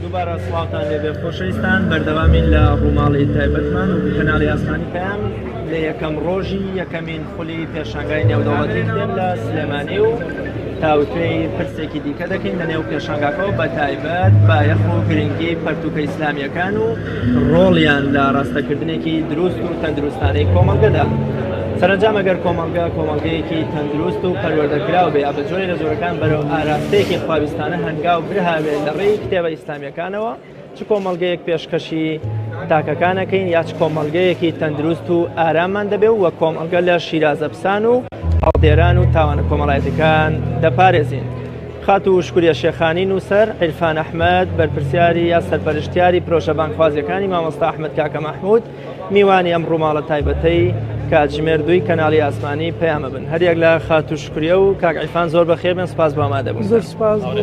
دووبارە سڵاوتان لێبێ خۆشەویستان، بەردەوامین لە ڕووماڵی تایبەتمان و کەناڵی ئاسمانی پەیام لە یەکەم ڕۆژی یەکەمین خولی پێشانگای نێودەوڵەتی کتێب لە سلێمانی و تاوتوێی پرسێکی دیکە دەکەین لە نێو پێشانگاکەەوە بە تایبەت بایەخ و گرنگی پەرتوکە ئیسلامیەکان و ڕۆڵیان لە ڕاستەکردنێکی دروست و تەندروستانەی کۆمەڵگەدا. سەرەنجام ئەگەر کۆمەڵگە کۆمەڵگەیەکی تەندروست و پەروەردەکراو بێ یا بە جۆرێ لە جۆرەکان بەرەو ئاراستەیەکی خواویستانە هەنگاو برهاوێ لە ڕێی کتێبە ئیسلامیەکانەوە چ کۆمەڵگەیەک پێشکەشی تاکەکان ئەکەین یا چ کۆمەڵگەیەکی تەندروست و ئارامان دەبێ و کۆمەڵگە لە شیرازە پسان و هەڵدێران و تاوانە کۆمەڵایەتەکان دەپارێزین. خاتوو شکریە شێخانی نووسەر، عیرفان ئەحمەد بەرپرسیاری یا سەرپەرشتیاری پرۆژە بانگخوازیەکانی مامۆستا ئەحمەد کاکە مەحموود میوانی ئەم ڕووماڵە تایبەتەی کاتژمێر دووی کەناڵی ئاسمانی پەیامە بن. هەریەک لە خاتوو شکریە و کاک عیرفان زۆر بەخێر بێن، سپاس بۆ ئامادەبوونتان. زۆر سپاس بۆ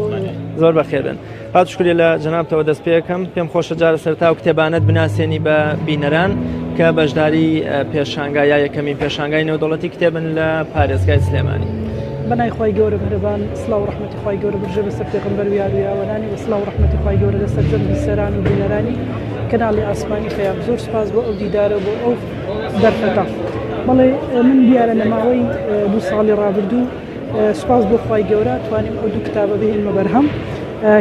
زۆر بەخێر بێن. خاتوو شکریە لە جەنابتەوە دەست پێکەم، پێم خۆشە جارە سەرەتا ئەو کتێبانەت بناسێنی بە بینەران کە بەشداری پێشانگا یا یەکەمین پێشانگای نێودەوڵەتی کتێبن لە پارێزگای سلێمانی. بەنای خوای گەورە میهرەبان سڵاو و ڕەحمەتی خوای گەورە برژێ بەسەر پێغەمبەر و یار و یاوەرانی و سڵاو و ڕەحمەتی خوای گەورە لەسەر جەم بیسەران و بینەرانی کەناڵی ئاسمانی پەیام زۆر سوپاس بۆ ئەو دیدارە و بۆ ئەو دەرفەتە بەڵێ من دیارە لە ماوەی دوو ساڵی ڕابردوو سوپاس بۆ خوای گەورە توانیم ئەو دوو کتابە بهێنمە بەرهەم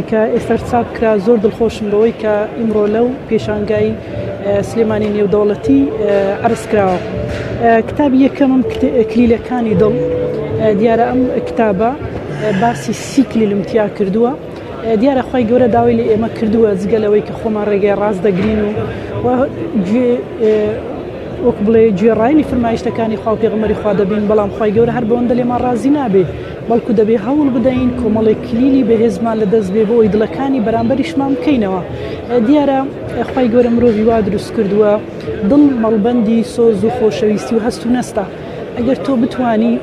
کە ئێستاش چاپ کرا زۆر دڵخۆشم بەوەی کە ئیمڕۆ لەو پێشانگای سلێمانی نێودەوڵەتی عرض کراوە کتابی یەکەمم کلیلەکانی دڵ دیارە ئەم کتابە باسی سی کلیلم تیا کردووە دیارە خی گەورە داوای لە ئێمە کردووە جگە لەوەی کە خۆمان ڕێگەی ڕاست دەگرین و وەک بڵێ گوێڕایەلی فرمایشتەکانی خوا و پێغەمبەری خوا دەبین، بەڵام خوای گەورە هەر بەوەندە لێمان ڕازی نابێ، بەڵکو دەبێ هەوڵ بدەین کۆمەڵێک کلیلی بەهێزمان لە دەست بێ بۆ ئەوەی دڵەکانی بەرامبەریشمان بکەینەوە. دیارە خوای گەورە مرۆڤی وا دروست کردووە دڵ مەڵبەندی سۆز و خۆشەویستی و هەست و نەستە، ئەگەر تۆ بتوانی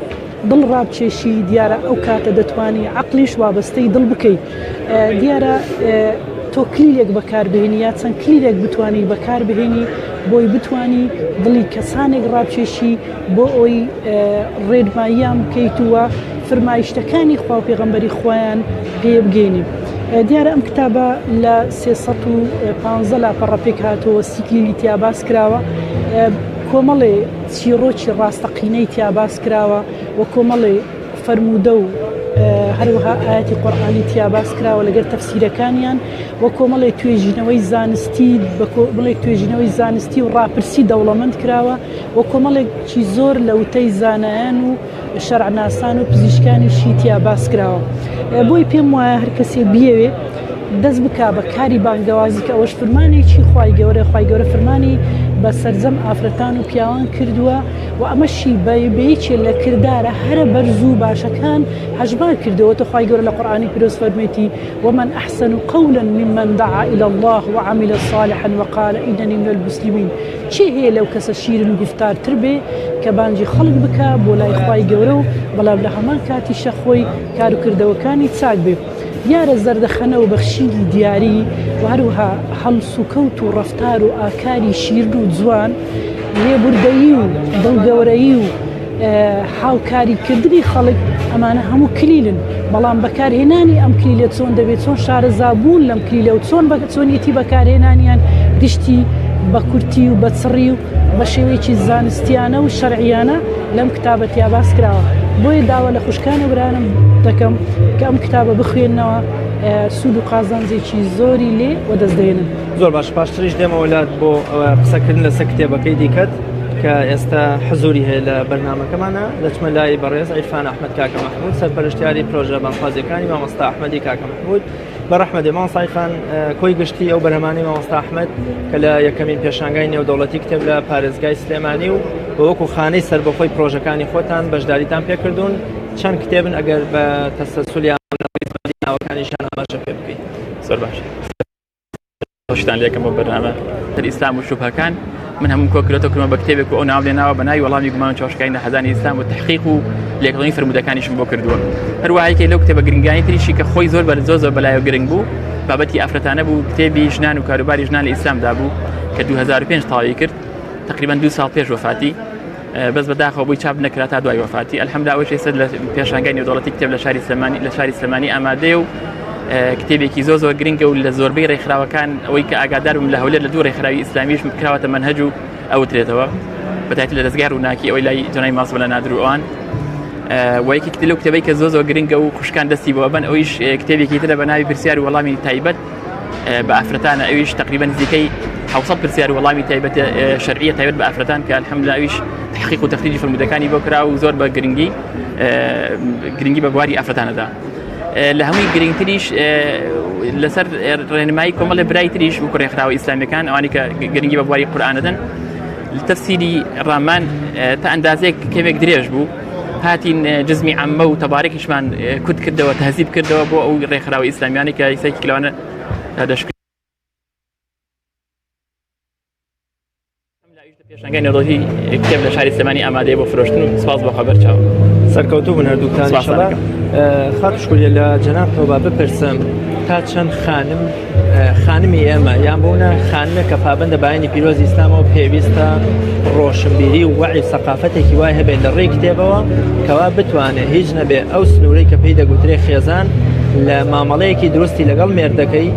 دڵ ڕابکێشی دیارە ئەو کاتە دەتوانی عەقلیش وابەستەی دڵ بکەی دیارە تۆ کلیلێک بەکاربهێنی یا چەند کلیلێک بتانی بەکاربهێنی بۆی بتانی دڵی کەسانێک ڕابکێشی بۆ ئەوی ڕێنماییان بکەیت وە فرمایشتەکانی خوا و پێغەمبەری خۆیان پێ بگەینی. دیارە ئەم کتابە لە 315 لاپەڕە پێک هاتەوە سی کلیلی تیا باس کراوە کۆمەڵێ چیڕۆکی ڕاستەقینەی تیا باس کراوە و کۆمەڵێ فەرموودە و هەروەها ئایەتی قورئانی تیا باس کراوە لەگەر تەفسیرەکانیان و کۆمەڵێک توێژینەوەی زانستی بە کۆمەڵێک توێژینەوەی زانستی و ڕاپرسی دەوڵەمەند کراوە و کۆمەڵێکی زۆر لە وتەی زانایان و شەرعناسان و پزیشکانیشی تیا باس کراوە بۆی پێم وایە هەر کەسێ بیەوێ دەست بکا بە کاری بانگەوازی کە ئەوەش فرمانێکی خوای گەورە خوای گەورە فرمانی بە سەرجەم ئافرەتان و پیاوان کردووە و ئەمەشی بە یەکێ لە کردارە هەرە بەرز و باشەکان هەژمار کردەوە تۆ خوای گەورە لە قورئانی پیرۆز فەرمێتی ومن احسن قولا ممن دعا الى الله وعمل صالحا وقال انني من المسلمین چی هەیە لەو کەسە شیرن گوفتارتر بێ کە بانگی خەڵک بکا بۆ لای خوای گەورە و بەڵام لە هەمان کاتیشە خۆی کاروکردەوەکانی چاک بێ دیارە زەردەخەنە و بەخشینی دیاری و هەروەها هەڵسوکەوت و ڕەفتار و ئاکاری شیرن و جوان، لێبوردەیی و دڵگەورەیی و هاوکاریکردنی خەڵک ئەمانە هەموو کلیلن، بەڵام بەکارهێنانی ئەم کلیلە چۆن دەبێت، چۆن شارەزابوون لەم کلیلە و چۆن چۆنیەتی بەکارهێنانیان گشتی بە کورتی و بە چڕی و بە شێوەیەکی زانستیانە و شەرعیانە لەم کتابە تیا باس کراوە بۆیە داوا لە خوشکان و برانم دەکەم کە ئەم کتابە بخوێننەوە سوود و قازانجێکی زۆری لێ وەدەست دەهێنن. زۆر باش پاشتریش دێمەوە لات بۆ قسەکردن لەسەر کتێبەکەی دیکەت کە ئێستا حزوری هەیە لە بەرنمەکەمانە دەچمە لای بەڕێز عیرفان ئەحمەد کاکە مەحمود سەرپەرشتیاری پرۆژە بانخوازیەکانی مامۆستا ئەحمەدی کاکە مەحمود بەڕەحمەت بێ مامۆستا عیرفان کۆی گشتی ئەو بەرهەمانەی مامۆستا ئەحمەد کە لە یەکەمین پێشانگای نێودەوڵەتی کتێب لە پارێزگای سلێمانی و وەکو خانەی سەربەخۆی پرۆژەکانی خۆتان بەشداریتان پێکردوون چەند کتێبن ئەگەر بە تەسەسولیان ناوەکانیشان ئاماژە پێ بکەیت زۆر باش خۆشتان لێکم بۆ بەرنامە تر ئیسلام و شوبهەکان من هەموو کۆکرێتەوە کردمە بە کتێبێک و ئەو ناو لێناوە بە ناوی وەڵامی گومان و چاوشکانی لە حەزانی ئیسلام و تحقیق و لێکۆڵینەوەی فەرموودەکانیشم بۆ کردووە هەروەها یەکێک لەو کتێبە گرنگانی تریشی کە خۆی زۆر بەر زۆر زۆر بەلایەوە گرنگ بوو بابەتی ئافرەتانە بوو کتێبی ژنان و کاروباری ژنان لە ئیسلامدا بوو کە 2005 تەواوی کرد تقریبا دوو ساڵ پێش وەفاتی بەس بەداخەوە بۆی چاپ نەکرا تا دوای وەفاتی الحمدلله ئەوەش ئێستا لە پێشانگای نێودەوڵەتی کتێب لە شاری سلێمانی لە شاری سلێمانی ئامادەیە و کتێبێکی زۆر زۆر گرنگە و لە زۆربەی ڕێکخراوەکان ئەوەی کە ئاگادار بم لە هەولێر لە دوو ڕێکخراوی ئیسلامیش کراوەتە مەنهەج و ئەوترێتەوە بەتایبەتی لە دەزگای ڕووناکی ئەوەی لای جەنای ماس مەلا نادر و ئەوان و یەکێک لەو کتێبەی کە زۆر زۆر گرنگە و خوشکان دەستی بۆ بەن ئەویش کتێبێکی ترە بە ناوی پرسیار و وەڵامی تایبەت بە ئافرەتانە ئەویش تقریبا نزیکەی 600 پرسیار و وەڵامی تایبەت شەرعیە تایبەت بە ئافرەتان کە الحمدلله ئەویش تحقیق و تخریجی فرموودەکانی بۆ کرا و زۆر بە گرنگی گرنگی بە بواری ئافرەتانەدا. لە هەمووی گرنگتریش لەسەر ڕێنمایی کۆمەڵی برای تریش وەکو ڕێکخراوە ئیسلامیەکان ئەوانی کە گرنگی بە بواری قورئانەدەن تەفسیری ڕامان تا ئەندازێک کەمێک درێژ بوو هاتین جزمی عەممە و تەبارێکیشمان کورت کردەوە تهزیب کردەوە بۆ ئەو ڕێکخراوە ئیسلامیانەی کە ئیسێکی لەوانە دەشکرد پێشانگای نێودەوڵەتی کتێب لە شاری سلێمانی ئامادەیە بۆ فرۆشتن و سپاس بۆ خەبەر چاو. سەرکەوتوو بن هەردووکتان سپاستان ئینشەڵا. دەکەم. خاتوو شکوریە لە جەنابتەوە با بپرسم تا چەند خانم خانمی ئێمە یان بوونە خانمێک کە پابەندە بە ئایینی پیرۆزی ئیسلامەوە پێویستە ڕۆشنبیری و وەعی سەقافەتێکی وای هەبێت لە ڕێی کتێبەوە کەوا بتوانێت هیچ نەبێ ئەو سنوورەی کە پێی دەگوترێ خێزان لە مامەڵەیەکی دروستی لەگەڵ مێردەکەی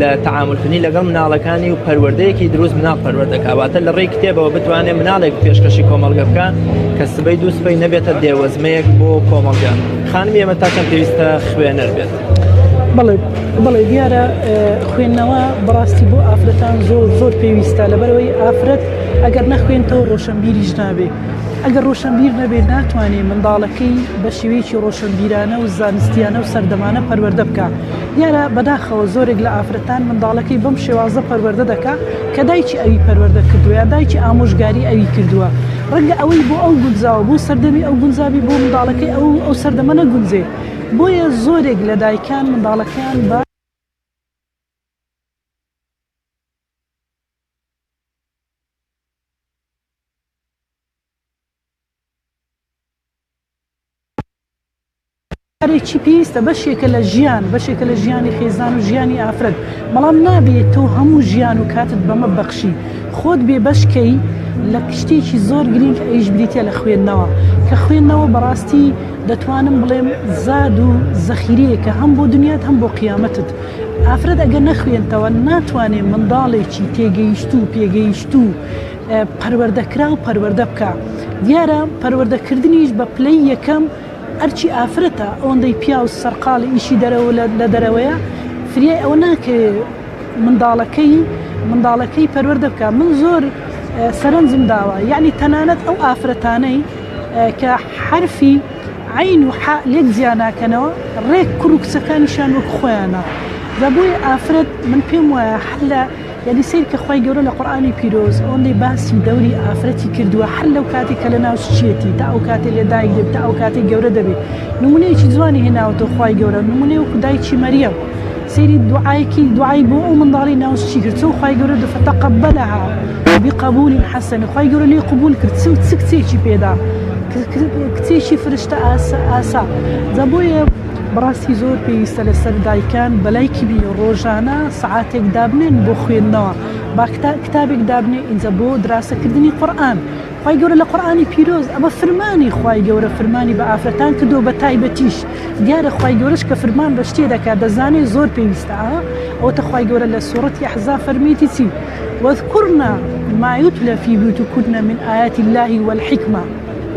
لە تەعامولکردنی لەگەڵ مناڵەکانی و پەروەردەیەکی دروست مناڵ پەروەردە کا واتە لە ڕێی کتێبەوە بتوانێت مناڵێک پێشکەشی کۆمەڵگە بکا کە سبەی دوو سبەی نەبێتە دێوەزمەیەک بۆ کۆمەڵگە خانمی ئێمە تا چەند پێویستە خوێنەر بێت؟ بەڵێ بەڵێ دیارە خوێندنەوە بەڕاستی بۆ ئافرەتان زۆر زۆر پێویستە لەبەرەوەی ئافرەت ئەگەر نەخوێنتەوە ڕۆشنبیریش نابێ ئەگەر ڕۆشنبیر نەبێت ناتوانێت منداڵەکەی بە شێوەیەکی ڕۆشنبیرانە و زانستیانە و سەردەمانە پەروەردە بکا دیارە بەداخەوە زۆرێک لە ئافرەتان منداڵەکەی بەم شێوازە پەروەردە دەکا کە دایکی ئەوی پەروەردە کردووە یا دایکی ئامۆژگاری ئەوی کردووە ڕەنگە ئەوەی بۆ ئەو گونجاوە بۆ سەردەمی ئەو گونجابی بۆ منداڵەکەی ئەو ئەو سەردەمە نەگونجێ بۆیە زۆرێک لە دایکان منداڵەکەیان بە کارێکی پێویستە بەشێکە لە ژیان، بەشێکە لە ژیانی خێزان و ژیانی ئافرەت، بەڵام نابێ تۆ هەموو ژیان و کاتت بەمە ببەخشی، خۆت بێ بەش کەی لە شتێکی زۆر گرینگ ئەویش بریتیە لە خوێندنەوە، کە خوێندنەوە بەڕاستی دەتوانم بڵێم زاد و زەخیرەیەکە هەم بۆ دنیات هەم بۆ قیامەتت، ئافرەت ئەگەر نەخوێنتەوە ناتوانێ منداڵێکی تێگەیشتوو پێگەیشتوو پەروەردەکراو پەروەردە بکا، دیارە پەروەردەکردنیش بە پلەی یەکەم ئەرکی ئافرەتە ئەوەندەی پیاو سەرقاڵی ئیشی دەرەوە لە دەرەوەیە فریای ئەوە ناکەوێ منداڵەکەی منداڵەکەی پەروەردە بکە من زۆر سەرنجم داوە یعنی تەنانەت ئەو ئافرەتانەی کە حرفی عین و حا لێک جیا ناکەنەوە ڕێک کوڕ و کچەکانیشیان وەک خۆیانە جا بۆیە ئافرەت من پێم وایە هەر لە یانی سەیر کە خوای گەورە لە قورئانی پیرۆز ئەوەندەی باسی دەوری ئافرەتی کردووە هەر لەو کاتێک کە لە ناو سچیەتی تا ئەو کاتێ لە دایک دەبێت تا ئەو کاتێک گەورە دەبێت نمونەیەکی جوانی هێناوەتەوە خوای گەورە نمونەی وەکو دایکی مەریەم سەیری دوعایکی دوعای بۆ ئەو منداڵی ناو سچی کرد چۆن خوای گەورە فتقبلها بقبول حسن خوای گەورە لێی قبول کرد چ چ کچێکی پێدا کچێکی فرشتە ئاسا ئاسا جا بۆیە بەڕاستی زۆر پێویستە لەسەر دایکان بەلای کبی ڕۆژانە سەعاتێک دابنێن بۆ خوێندنەوە با کتابێک دابنێ ئینجا بۆ دراسەکردنی قورئان خوای گەورە لە قورئانی پیرۆز ئەمە فرمانی خوای گەورە فرمانی بە ئافرەتان کردووە بە تایبەتیش دیارە خوای گەورەش کە فرمان بە شتێ دەکات دەزانێ زۆر پێویستە ئا ئەوەتە خوای گەورە لە سوڕەتی ئەحزاب فەرموویەتی چی واذکرن ما یتلی فی بیوتکن من آیات الله والحکمە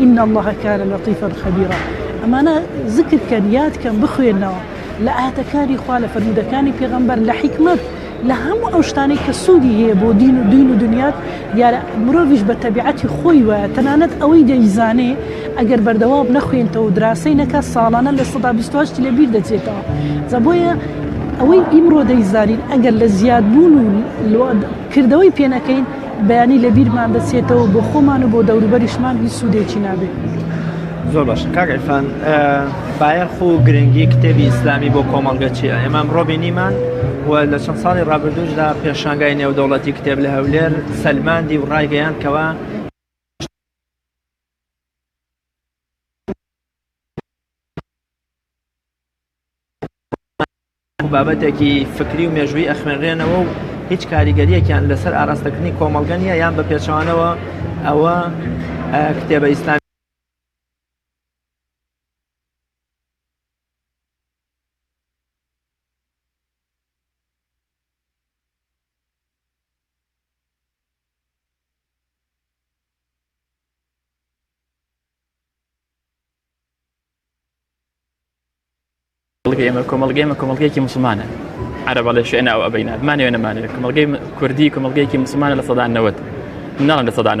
ان اللە کان لطیفا خبیرا ئەمانە زکر کەن یاد کەن بخوێنەوە لە ئایەتەکانی خوا لە فەرموودەکانی پێغەمبەر لە حیکمەت لە هەموو ئەو شتانەی کە سوودی هەیە بۆ دین و دین و دنیات دیارە مرۆڤیش بە تەبیعەتی خۆی وایە تەنانەت ئەوەی دەیزانێ ئەگەر بەردەوام نەخوێنتەوە و دراسەی نەکات ساڵانە 28% لە بیر دەچێتەوە جا بۆیە ئەوەی ئیمڕۆ دەیزانین ئەگەر لە زیادبوون و کردەوەی پێ نەکەین بەیانی لە بیرمان دەچێتەوە بۆ خۆمان و بۆ دەوروبەریشمان هیچ سوودێکی نابێت. زۆر باشە کاک عیرفان بایەخ و گرنگی کتێبی ئیسلامی بۆ کۆمەڵگە چییە؟ ئێمە ئەمڕۆ بینیمان و لە چەند ساڵی ڕابردووشدا پێشانگای نێودەوڵەتی کتێب لە هەولێر سەلماندی و ڕایگەیاند کەوا بابەتێکی فکری و مێژووی ئەخوێنرێنەوە و هیچ کاریگەریەکیان لەسەر ئاراستەکردنی کۆمەڵگە نییە یان بە پێچەوانەوە ئەوە کتێبە ئیسلامی. کۆمەڵگەی ئێمە کۆمەڵگەی ئێمە کۆمەڵگەیەکی موسڵمانە عەرەب ئەڵێ شئنا ئەو ئەبەینا بمانەوێ نەمانەوێ کۆمەڵگەی کوردی کۆمەڵگەیەکی موسڵمانە 90% من ناڵێم 90%.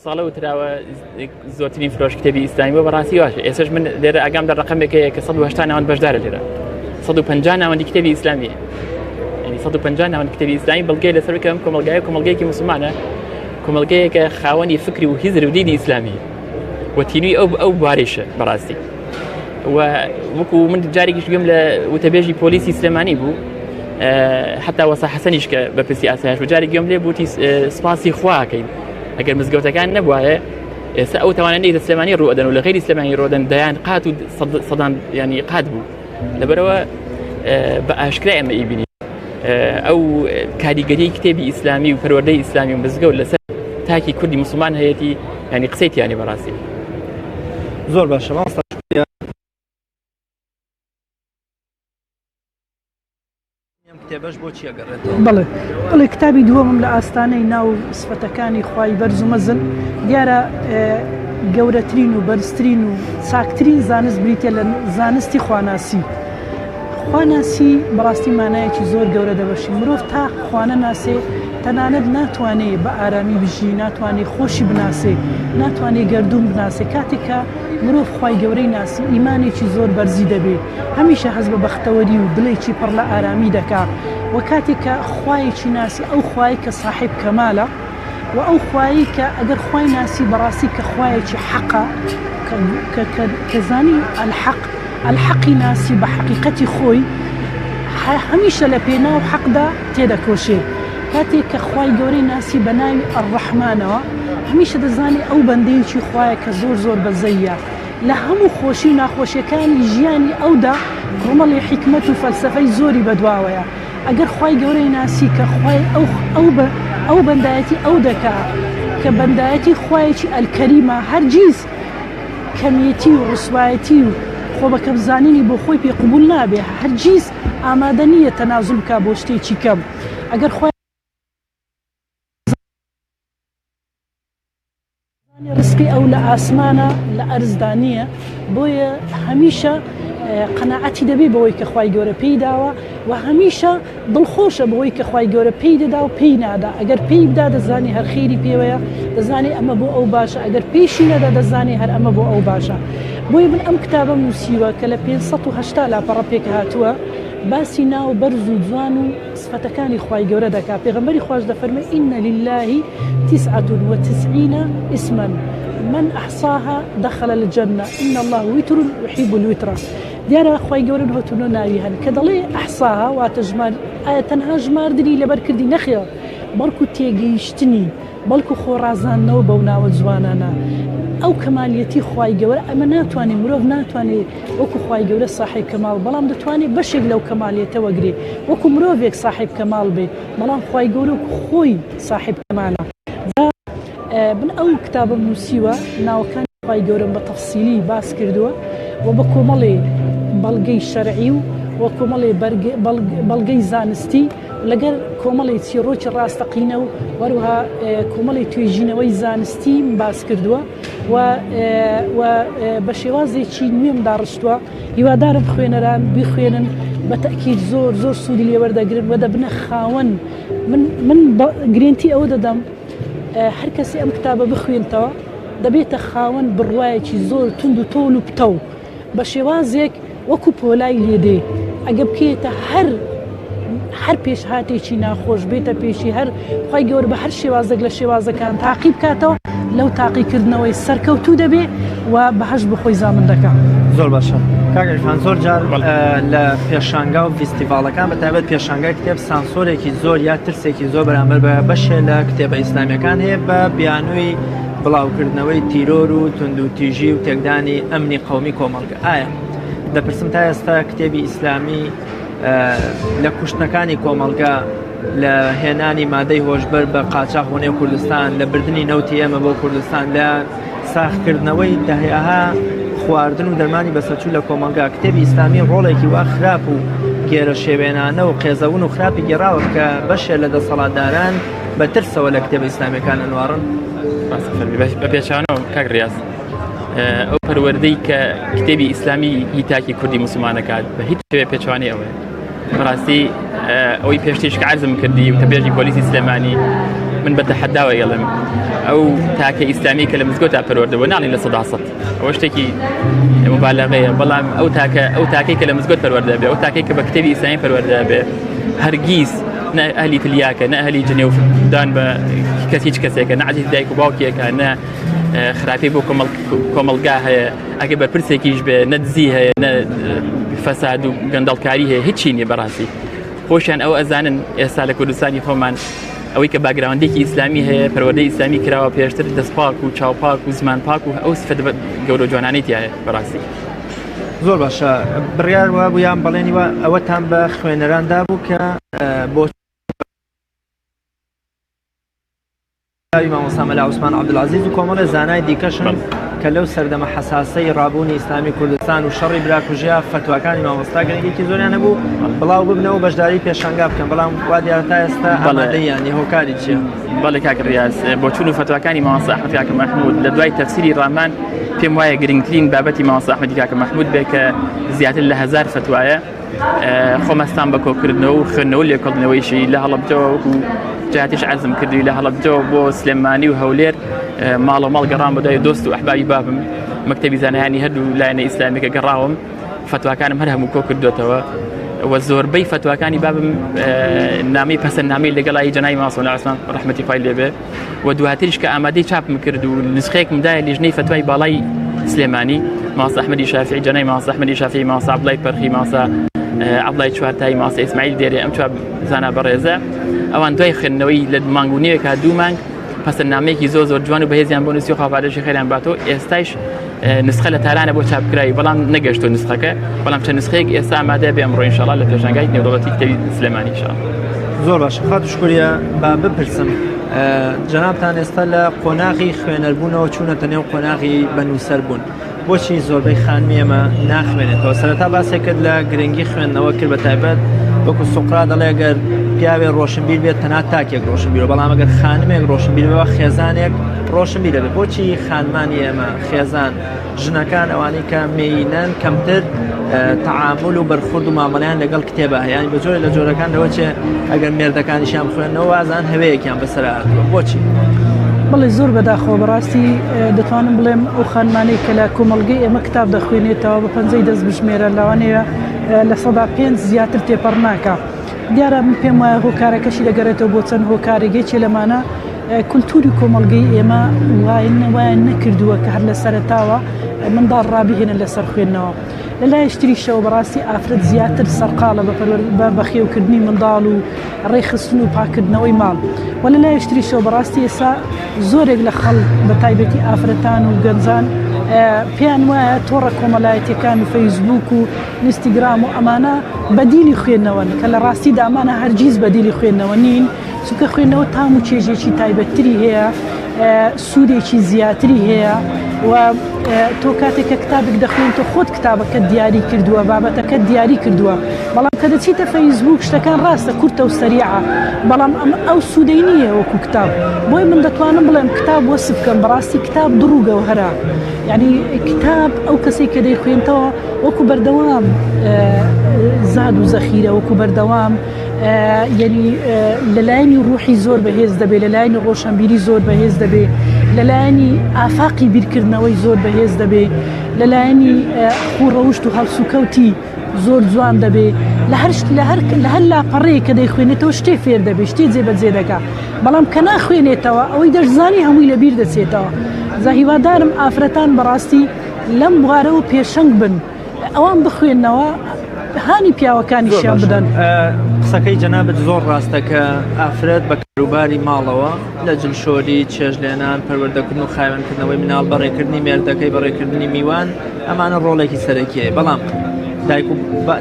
ساڵە وتراوە زۆرترین فرۆش کتێبی ئیسلامی بۆ بەڕاستی واشە ئێسش من لێرە ئاگام لە ڕقمێک هەیە کە 180 ناوەند بەشدارە لێرە 150 ناوەندی کتێبی ئیسلامی یعنی 150 ناوەند کتێبی ئیسلامی بەڵگەی لەسەر کەم کۆمەڵگای کۆمەڵگەیەکی مسلمانە کۆمەڵگەیەکە خاوەنی فکری و هزر و دیدی ئیسلامی و تینوی ئەو ئەو بواریشە بەڕاستی و وەکو من جارێکیش گوێم لە وتەبێژی پۆلیسی سلێمانی بوو حتا وەسا حەسەنیش کە بە پرسی ئاسایش و جارێک گوێم لێ بووتی سپاسی خواکەین ئەگەر مزگەوتەکان نەبوایە ئێستا ئەو تاوانە لە سلێمانی ڕوئەدەن و لە غیری سلێمانی ڕۆدەن دەیان قات و سەدان ینی قات بوو لەبەرەوە بە ئاشکرا ئێمە ئیبینی ئەو کاریگەری کتێبی ئیسلامی و پەروەردەی ئیسلامی و مزگەوت لەسەر تاکی کوردی مسلمان هەیەی ینی قسەی تیانی بەڕاستی. زۆر باشە مامۆستا ئەم کتێبەش بۆ چی ئەگەڕێتەوە؟ بەڵێ بەڵێ کتابی دووەمم لە ئاستانەی ناو سفەتەکانی خوای بەرز و مەزن دیارە گەورەترین و بەرزترین و چاکترین زانست بریتە لە زانستی خواناسی خواناسی بەڕاستی مانایەکی زۆر گەورە دەبەشی مرۆڤ تا خوانە ناسێ تەنانەت ناتوانێ بە ئارامی بژی ناتوانێ خۆشی بناسێ ناتوانێ گەردوون بناسێ کاتێک کە مرۆڤ خوای گەورەی ناسی ئیمانێکی زۆر بەرزی دەبێ هەمیشە هەست بە بەختەوەری و دڵێکی پڕ لە ئارامی دەکا و کاتێک کە خوایەکی ناسی ئەو خوایەی کە ساحێب کەمالە و ئەو خوایەی کە ئەگەر خوای ناسی بەڕاستی کە خوایەکی حەقە کە کە کە کە زانی الحق الحقی ناسی بە حەقیقەتی خۆی هەمیشە لە پێناو حەقدا تێدەکۆشێ کاتێک کە خوای گەورەی ناسی بە ناوی الرحمنەوە هەمیشە دەزانێ ئەو بەندەیەکی خوایە کە زۆر زۆر بەزەیە لە هەموو خۆشی و ناخۆشیەکانی ژیانی ئەودا کۆمەڵی حیکمەت و فەلسەفەی زۆری بەدواوەیە ئەگەر خوای گەورەی ناسی کە خوای ئەو ئەو بە ئەو بەندایەتی ئەو دەکا کە بەندایەتی خوایەکی الکریمە هەرگیز کەمیەتی و ڕسوایەتی و خۆ بەکەم زانینی بۆ خۆی پێ قبول نابێ هەرگیز ئامادە نییە تەنازول بکا بۆ شتێکی کەم ئەگەر خوای ڕزقی ئەو لە ئاسمانە لە ئەرزدا نییە بۆیە هەمیشە قەناعەتی دەبێ بەوەی کە خوای گەورە پێی داوە و هەمیشە دڵخۆشە بەوەی کە خوای گەورە پێی دەدا و پێی نادا ئەگەر پێی بدا دەزانی هەر خێری پێوەیە دەزانی ئەمە بۆ ئەو باشە ئەگەر پێشی نەدا دەزانی هەر ئەمە بۆ ئەو باشە بۆیە من ئەم کتابەم نووسیوە کە لە 580 لاپەڕە پێکهاتووە باسی ناو بەرز و جوان و سفەتەکانی خوای گەورە دەکا پێغەمبەری خواش دەفەرمێ ان للە تسعة و تسعین اسما من احصاها دخل الجنە ان اللە وتر یحب الوتر دیارە خوای گەورە 99 ناوی هەن کە دەڵێ احصاها واتە ژمار ئایا تەنها ژماردنی لەبەر کردی نەخێر بەڵکو تێگەیشتنی بەڵکو خۆ ڕازاندنەوە بەو ناوە جوانانە ئەو کەمالیەتی خوای گەورە ئەمە ناتوانێ مرۆڤ ناتوانێ وەکو خوای گەورە ساحێب کەماڵ بەڵام دەتوانێ بەشێک لەو کەمالیەتە وەگرێ وەکو مرۆڤێک ساحێب کەماڵ بێ بەڵام خوای گەورە وەکو خۆی ساحێب کەمالە جا من ئەو کتابەم نووسیوە ناوەکانی خوای گەورەم بە تەفسیلی باس کردووە و بە کۆمەڵێ بەڵگەی شەرعی و و کۆمەڵێ بەڵگەی زانستی لەگەر کۆمەڵی چیڕۆکی ڕاستەقینە و وەروها کۆمەڵی توێژینەوەی زانستیم باس کردووە و و بە شێوازێکی نوێم داڕشتووە هیوادارم خوێنەران بیخوێنن بە تەئکید زۆر زۆر سوودی لێ وەردەگرن و دەبنە خاوەن من من گرێنتی ئەوە دەدەم هەر کەسی ئەم کتابە بخوێنتەوە دەبێتە خاوەن بڕوایەکی زۆر توند و تۆل و پتەو بە شێوازێک وەکو پۆلای لێدێ ئەگە بکەیتە هەر هەر پێشهاتێکی ناخۆش بێتە پێشی هەر خوای گەورە بە هەر شێوازێک لە شێوازەکان تاقی بکاتەوە لەو تاقیکردنەوەی سەرکەوتوو دەبێ و بەهەشت بۆ خۆی زامن دەکا. زۆر باشە کاک عیرفان زۆر جار لە پێشانگا و فیستیڤاڵەکان بە تایبەت پێشانگای کتێب سانسۆرێکی زۆر یا ترسێکی زۆر بەرامبەر بە بەشێ لە کتێبە ئیسلامیەکان هەیە بە بیانووی بڵاوکردنەوەی تیرۆر و توندوتیژی و تێکدانی ئەمنی قەومی کۆمەڵگە ئایا دەپرسم تا ئێستا کتێبی ئیسلامی لە کوشتنەکانی کۆمەڵگە لە هێنانی مادەی هۆشبەر بە قاچاخ بۆ نێو کوردستان لە بردننی نەوتی ئێمە بۆ کوردستان لە ساخکردنەوەی دەهەها خواردن و دەرمانی بەسەرچوو لە کۆمەڵگا کتێبی ئیسلامی ڕۆڵێکی وا خراپ و گێرەشێوێنانە و قێزەون و خراپی گێڕاوە کە بەشێ لە دەسەڵاتداران بە ترسەوە لە کتێبە ئیسلامیەکان ئەنواڕن؟ ڕاستە فەرمی بە پێچەوانەوە کاک ڕیاز ئەو پەروەردەی کە کتێبی ئیسلامی هی تاکی کوردی موسڵمانەکات بە هیچ شێوەیە پێچوانی ئەوەیە بەڕاستی ئەوەی پێشتیش کە عەرزم کردی وتەبێژی پۆلیسی سلێمانی من بە تەحەداوە ئێڵم ئەو تاکە ئیسلامی کە لە مزگەوتا پەروەردە بووە ناڵین 100% ئەوە شتێکی مبالغەیە بەڵام ئەو تاکە ئەو تاکەی کە لە مزگەوت پەروەردە بێ ئەو تاکەی کە بە کتێبی ئیسلامی پەروەردە بێ هەرگیز نە ئەهلی تلیاکە نە ئەهلی جنێو دان بە کەس هیچ کەسێکە نە عەزیز دایک و باوکێکە نە خراپی بۆ کۆمەڵگا هەیە ئەگەر بەرپرسێکیش بێ نە دزی هەیە نە فەساد و گەندەڵکاری هەیە هیچی نییە بەڕاستی خۆشیان ئەوە ئەزانن ئێستا لە کوردستانی خۆمان ئەوەی کە background ێکی ئیسلامی هەیە پەروەردەی ئیسلامی کراوە پێشتر دەستپاک و چاوپاک و زمان پاک و ئەو سفەت گەورە جوانانەی تایە بەڕاستی. زۆر باشە بڕیار وابوو یان بەڵێنی وە ئەوەتان بە خوێنەران دابوو کە بۆ ناوی مامۆستا مەلا عوسمان عەبدولعەزیز و کۆمەڵێ زانای دیکەشن کە لەو سەردەمە حەساسەی ڕابوونی ئیسلامی کوردستان و شەڕی براکوژیا فەتواکانی مامۆستا گرنگێکی زۆریان هەبوو بڵاو ببنەوە بەشداری پێشانگا بکەن بەڵام وا دیارە تا ئێستا ئامادەیان نیە هۆکاری چییە؟ بەڵێ کاک ڕیاز بۆچوون و فەتواکانی مامۆستا ئەحمەد کاکە مەحموود لە دوای تەفسیری ڕامان پێم وایە گرنگترین بابەتی مامۆستا ئەحمەدی کاکە مەحموود بێ کە زیاتر لە هەزار فەتوایە خۆم هەستام بە کۆکردنەوە و خوێندنەوە لێکۆڵینەوەیشی لە هەڵەبجەوە وەکو جاتیش عەرزم کردووی لە هەڵەبجەوە بۆ سلێمانی و هەولێر ماڵە ماڵ گەڕام بە دوای دۆست و ئەحبابی بابم مەکتەبی زانایانی هەردوو لایەنە ئیسلامیەکە گەڕاوم فەتواکانم هەر هەموو کۆ کردوێتەوە و زۆربەی فەتواکانی بابم نامی پەسەند نامی لەگەڵی جەنای ماسۆ لە عوسمان ڕەحمەتی خوای لێبێ و دواتریش کە ئامادەی چاپم کرد و نسخەیەکم دایە لیژنەی فەتوای باڵای سلێمانی مامۆستا ئەحمەدی شافعی جەنای مامۆستا ئەحمەدی شافعی مامۆستا عەبدوڵای پەرخی مامۆستا عەبدوڵای چوارتایی مامۆستا ئیسماعیل دێرێ ئەم چوار زانا بەڕێزە ئەوان دوای خوێندنەوەی لە مانگ و نێوێکا دوو مانگ پەسەندنامەیەکی زۆر زۆر جوان و بەهێزیان بۆ نووسی خوا پاداشی خێریان باتەوە ئێستایش نسخە لە تارانە بۆ چاپکراوی بەڵام نەگەشتۆ نسخەکە بەڵام چەند نسخەیەک ئێستا ئامادە بێ ئەمڕۆ ئینشاڵڵا لە پێشانگای نێودەوڵەتی کتێبی سلێمانی ئینشاڵڵا. زۆر باشە خاتوو شکریە با بپرسم جەنابتان ئێستا لە قۆناغی خوێنەربوونەوە چوونەتە نێو قۆناغی بە نووسەر بوون بۆچی زۆربەی خانمی ئێمە ناخوێنێتەوە سەرەتا باسێک کرد لە گرنگی خوێندنەوە کرد بە تایبەت وەکو سوقرا دەڵێ گەر پیاوێ ڕۆشنبیر بێت تەنها تاکێک ڕۆشنبیرە بەڵام ئەگەر خانمێک ڕۆشنبیر بێ خێزانێک ڕۆشنبیر دەبێت بۆچی خانمانی ئێمە خێزان ژنەکان ئەوانەی کە مێینەن کەمتر تەعامل و بەرخورد و مامەڵیان لەگەڵ کتێبە هەیە یانی بە جۆرێ لە جۆرەکان لەوە چێ ئەگەر مێردەکانیشیان بخوێنەوە وازان هەوەیەکیان بەسەر هاتووە بۆچی؟ بەڵێ زۆر بەداخەوە بەڕاستی دەتوانم بڵێم ئەو خانمانەی کە لە کۆمەڵگەی ئێمە کتاب دەخوێنێتەوە بە پەنجەی دەست بژمێرە لەوانەیە 5% زیاتر تێپەڕ ناکا دیارە من پێم وایە هۆکارەکەشی دەگەڕێتەوە بۆ چەند هۆکارێک یەکێ لەمانە کولتوری کۆمەڵگەی ئێمە وایان نەکردووە کە هەر لە سەرەتاوە منداڵ ڕابهێنن لەسەر خوێندنەوە لە لایەکی تریشەوە بەڕاستی ئافرەت زیاتر سەرقاڵە بە بە بەخێوکردنی منداڵ و ڕێکخستن و پاکردنەوەی ماڵ و لە لایەکی تریشەوە بەڕاستی ئێستا زۆرێک لە خەڵک بە تایبەتی ئافرەتان و گەنجان پێیان وایە تۆڕە کۆمەڵایەتیەکان و فەیسبوک و ئینستاگرام و ئەمانە بەدیلی خوێندنەوەن کە لە ڕاستیدا ئەمانە هەرگیز بەدیلی خوێندنەوە نین چونکە خوێندنەوە تام و چێژێکی تایبەتتری هەیە سوودێکی زیاتری هەیە و تۆ کاتێک کە کتابێک دەخوێن تۆ خۆت کتابەکەت دیاری کردووە بابەتەکەت دیاری کردووە بەڵام کە دەچیتە فەیسبوک شتەکان ڕاستە کورتە و سەریعە بەڵام ئەم ئەو سوودەی نییە وەکو کتاب بۆی من دەتوانم بڵێم کتاب وەسف بکەم بەڕاستی کتاب دڕ و گەوهەرە یعنی کتاب ئەو کەسێک کە دەیخوێنتەوە وەکو بەردەوام زاد و زەخیرە وەکو بەردەوام یەنی لەلایەنی ڕوحی زۆر بەهێز دەبێت لەلایەنی ڕۆشنبیری زۆر بەهێز دەبێت لەلایەنی ئافاقی بیرکردنەوەی زۆر بەهێز دەبێت لەلایەنی خوڕەوشت و هەڵسوکەوتی زۆر جوان دەبێ لە هەر لە هەر لە هەر لاپەڕەیەک کە دەیخوێنێتەوە شتێ فێر دەبێ شتێ جێبەجێ دەکا بەڵام کە ناخوێنێتەوە ئەوەی دەشزانی هەمووی لەبیر دەچێتەوە جا هیوادارم ئافرەتان بەڕاستی لەم بوارەوە پێشەنگ بن ئەوان بخوێنەوە هانی پیاوەکانیشیان بدەن. قسەکەی جەنابت زۆر ڕاستە کە ئافرەت بە کاروباری ماڵەوە لە جلشۆری، چێژلێنان، پەروەردەکردن و خاوێنکردنەوەی مناڵ، بەڕێکردنی مێردەکەی، بەڕێکردنی میوان، ئەمانە ڕۆڵێکی سەرەکی هەیە بەڵام. دایک و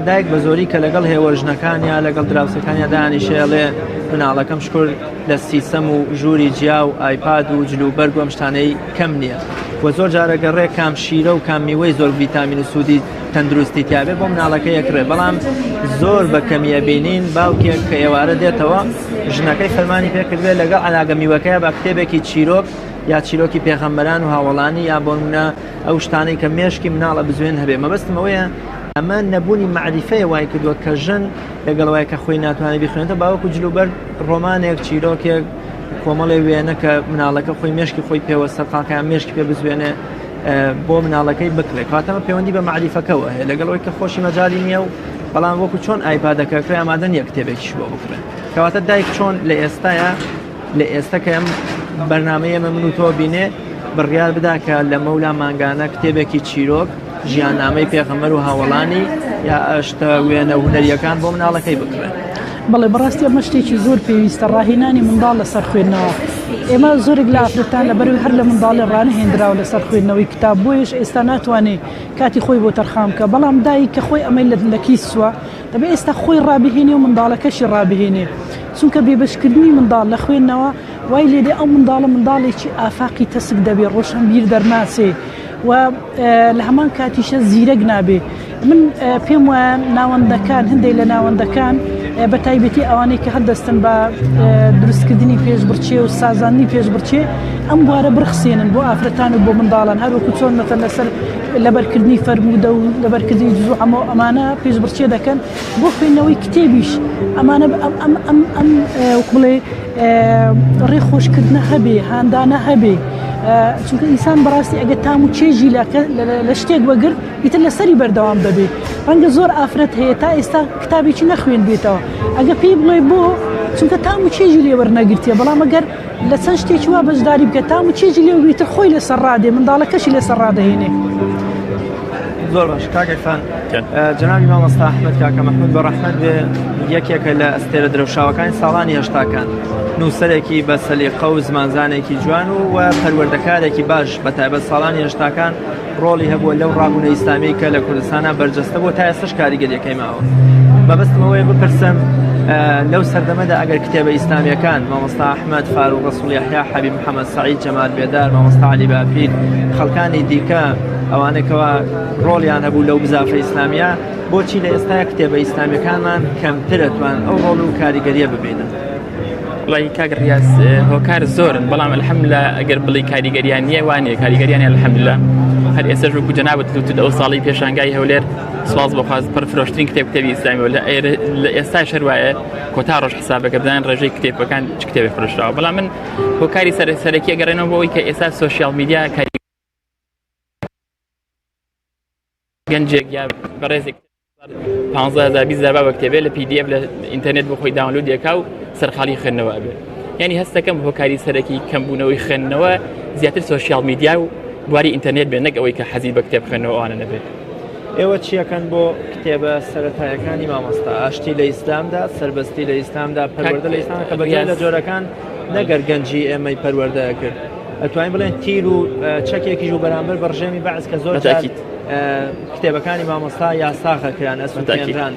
دایک بە زۆری کە لەگەڵ هێوەژنەکانیا لەگەڵ دراوسەکانیا دانیشێ ئەڵێ مناڵەکەم شکر لە سیسەم و ژووری جیا و ئایپاد و جل و بەرگ و ئەم شتانەی کەم نییە و زۆر جارە گەڕێ کام شیرە و کام میوەی زۆر ڤیتامین و سوودی تەندروستی تیاابێ بۆ مناڵەکە یەکڕێ بەڵام زۆر بە کەمیە بینین باوکێک کە ئێوارە دێتەوە ژنەکەی فەرمانی پێکردێت لەگەڵ علاگە میوەکەیە بە کتێبێکی چیرۆک یا چیرۆکی پێغەمبەران و هاوەڵانی یا بۆنمونە ئەو شتانەی کە مێشکی مناڵە بزوێن هەبێ مەبەستم ئەوەیە ئەمە نەبوونی مەعریفەیە وای کردووە کە ژن لەگەڵ وای کە خۆی ناتوانێت بیخوێنێتەوە باوەکو جلوبەرگ ڕۆمانێک چیرۆکێک کۆمەڵێ وێنە کە مناڵەکە خۆی مێشکی خۆی پێوە سەرقاڵکە مێشکی پێ بزوێنێ بۆ مناڵەکەی بکرێت کاتەمە پەیوەندی بە مەعریفەکەوە هەیە لەگەڵ ئەوەی کە خۆشی مەجای نییە و بەڵام وەکو چۆن ئایپادەکە کرێ ئامادە نییە کتێبێکیش بۆ بکرێت کەواتە دایک چۆن لە ئێستاە لە ئێستا کە ئەم بەرنامەی ئێمە من و تۆ بینێ بڕیار بدا کە لە مەولا مانگانە کتێبێکی چیرۆک ژیاننامەی پێغەمبەر و هاوەڵانی یا ئەشتە وێنە هونەریەکان بۆ مناڵەکەی بکڕێ. بەڵێ بەڕاستی ئەمە شتێکی زۆر پێویستە ڕاهێنانی منداڵ لەسەر خوێندنەوە ئێمە زۆرێک لە ئافرەتان لەبەرەوەی هەر لە منداڵی ڕانەهێنراوە لەسەر خوێندنەوەی کتاب بۆیەش ئێستا ناتوانێ کاتی خۆی بۆ تەرخان بکە بەڵام دایک کە خۆی ئەمەی لە کیس چووە دەبێ ئێستا خۆی ڕابهێنێ و منداڵەکەشی ڕابهێنێ چونکە بێبەشکردنی منداڵ لە خوێندنەوە وای لێدێ ئەو منداڵە منداڵێکی ئافاقی تەسک دەبێ ڕۆشنبیر دەرناچێ و لە هەمان کاتیشە زیرەک نابێ من پێم وایە ناوەندەکان هەندێک لە ناوەندەکان بە تایبەتی ئەوانەی کە هەڵدەستن بە دروستکردنی پێشبڕکێ و سازاندنی پێشبڕکێ ئەم بوارە بڕخسێنن بۆ ئافرەتان و بۆ منداڵان هەروەکو چۆن مەتەن لەسەر لەبەرکردنی فەرموودە و لەبەرکردنی جزو عەمە و ئەمانە پێشبڕکێ دەکەن بۆ خوێندنەوەی کتێبیش ئەمانە ئەم ئەم ئەم ئەم وەک بڵێ ڕێ خۆشکردنە هەبێ هاندانە هەبێ چونکە ئینسان بەڕاستی ئەگەر تام و چێژی لە شتێک وەگرت ئیتر لەسەری بەردەوام دەبێ ڕەنگە زۆر ئافرەت هەیە تا ئێستا کتابێکی نەخوێندبێتەوە ئەگە پێی بڵێ بۆ چونکە تام و چێژی لێ وەرنەگرتیە بەڵام ئەگەر لە چەند شتێکی وا بەشداری بکە تام و چێژی لێ وەرگریتر خۆی لەسەر ڕادێ منداڵەکەشی لەسەر ڕادەهێنێ. زۆر باش کاک عیرفان جەنابی مامۆستا ئەحمەد کاکە مەحمود بە ڕەحمەت بێ یەکێکە لە ئەستێرە درەوشاوەکانی ساڵانی هەشتاکان نووسەرێکی بە سەلیقە و زمانزانێکی جوان و و پەروەردەکارێکی باش بە تایبەت ساڵانی هەشتاکان ڕۆڵی هەبووە لەو ڕابوونە ئیسلامی کە لە کوردستانە بەرجەستە بۆ تا ئێستاش کاریگەریەکەی ماوە مەبەستم ئەوەیە بپرسم لەو سەردەمەدا ئەگەر کتێبە ئیسلامیەکان مامۆستا ئەحمەد فاروق ڕەسوڵ یەحیا حەبیب محەممەد سەعید جەمال بێدار مامۆستا عەلی باپیر خەڵکانی دیکە ئەوانەی کەوا ڕۆڵیان هەبوو لەو بزافە ئیسلامیە بۆچی لە ئێستا کتێبە ئیسلامیەکانمان کەمتر ئەتوان ئەو ڕۆڵ و کاریگەریە ببینن؟ وڵی کاک ڕیاز هۆکار زۆرن بەڵام الحمدلله ئەگەر بڵی کاریگەریان نییە وانە کاریگەریان الحمدلله هەر ئێستاش وەکو جەنابت وتت ئەو ساڵی پێشانگای هەولێر سواز بۆ خواز پڕ فرۆشترین کتێب کتێبی ئیسلامی لە لە ئێستا شەروایە کۆتا ڕۆژ حسابەکە بزانن ڕێژەی کتێبەکان چ کتێبێک فرۆشراوە بەڵام من هۆکاری سەرەکی ئەگەڕێنەوە بۆ ئەوەی کە ئێستا social media کاری گەنجێک یا بەڕێزێک 15 20 بابە کتێبێ لە PDF لە ئینتەرنێت بۆ خۆی download یەکا و سەرقاڵی خوێندنەوە ئەبێ یعنی هەستەکەم هۆکاری سەرەکی کەمبوونەوەی خوێندنەوە زیاتر social media و بواری ئینتەرنێت بێ نەک ئەوەی کە حەزی بە کتێب خوێندنەوە ئەوانە نەبێت. ئێوە چیەکەن بۆ کتێبە سەرەتایەکانی مامۆستا ئاشتی لە ئیسلامدا سەربەستی لە ئیسلامدا پەروەردە لە ئیسلام کە بەجای لە جۆرەکان نەگەر گەنجی ئێمەی پەروەردە کرد ئەتوانین بڵێن تیر و چەکێکیش و بەرامبەر بە ڕژێمی بەعس کە زۆر تاکیت کتێبەکانی مامۆستا یاساخە کران ئەسوتێنران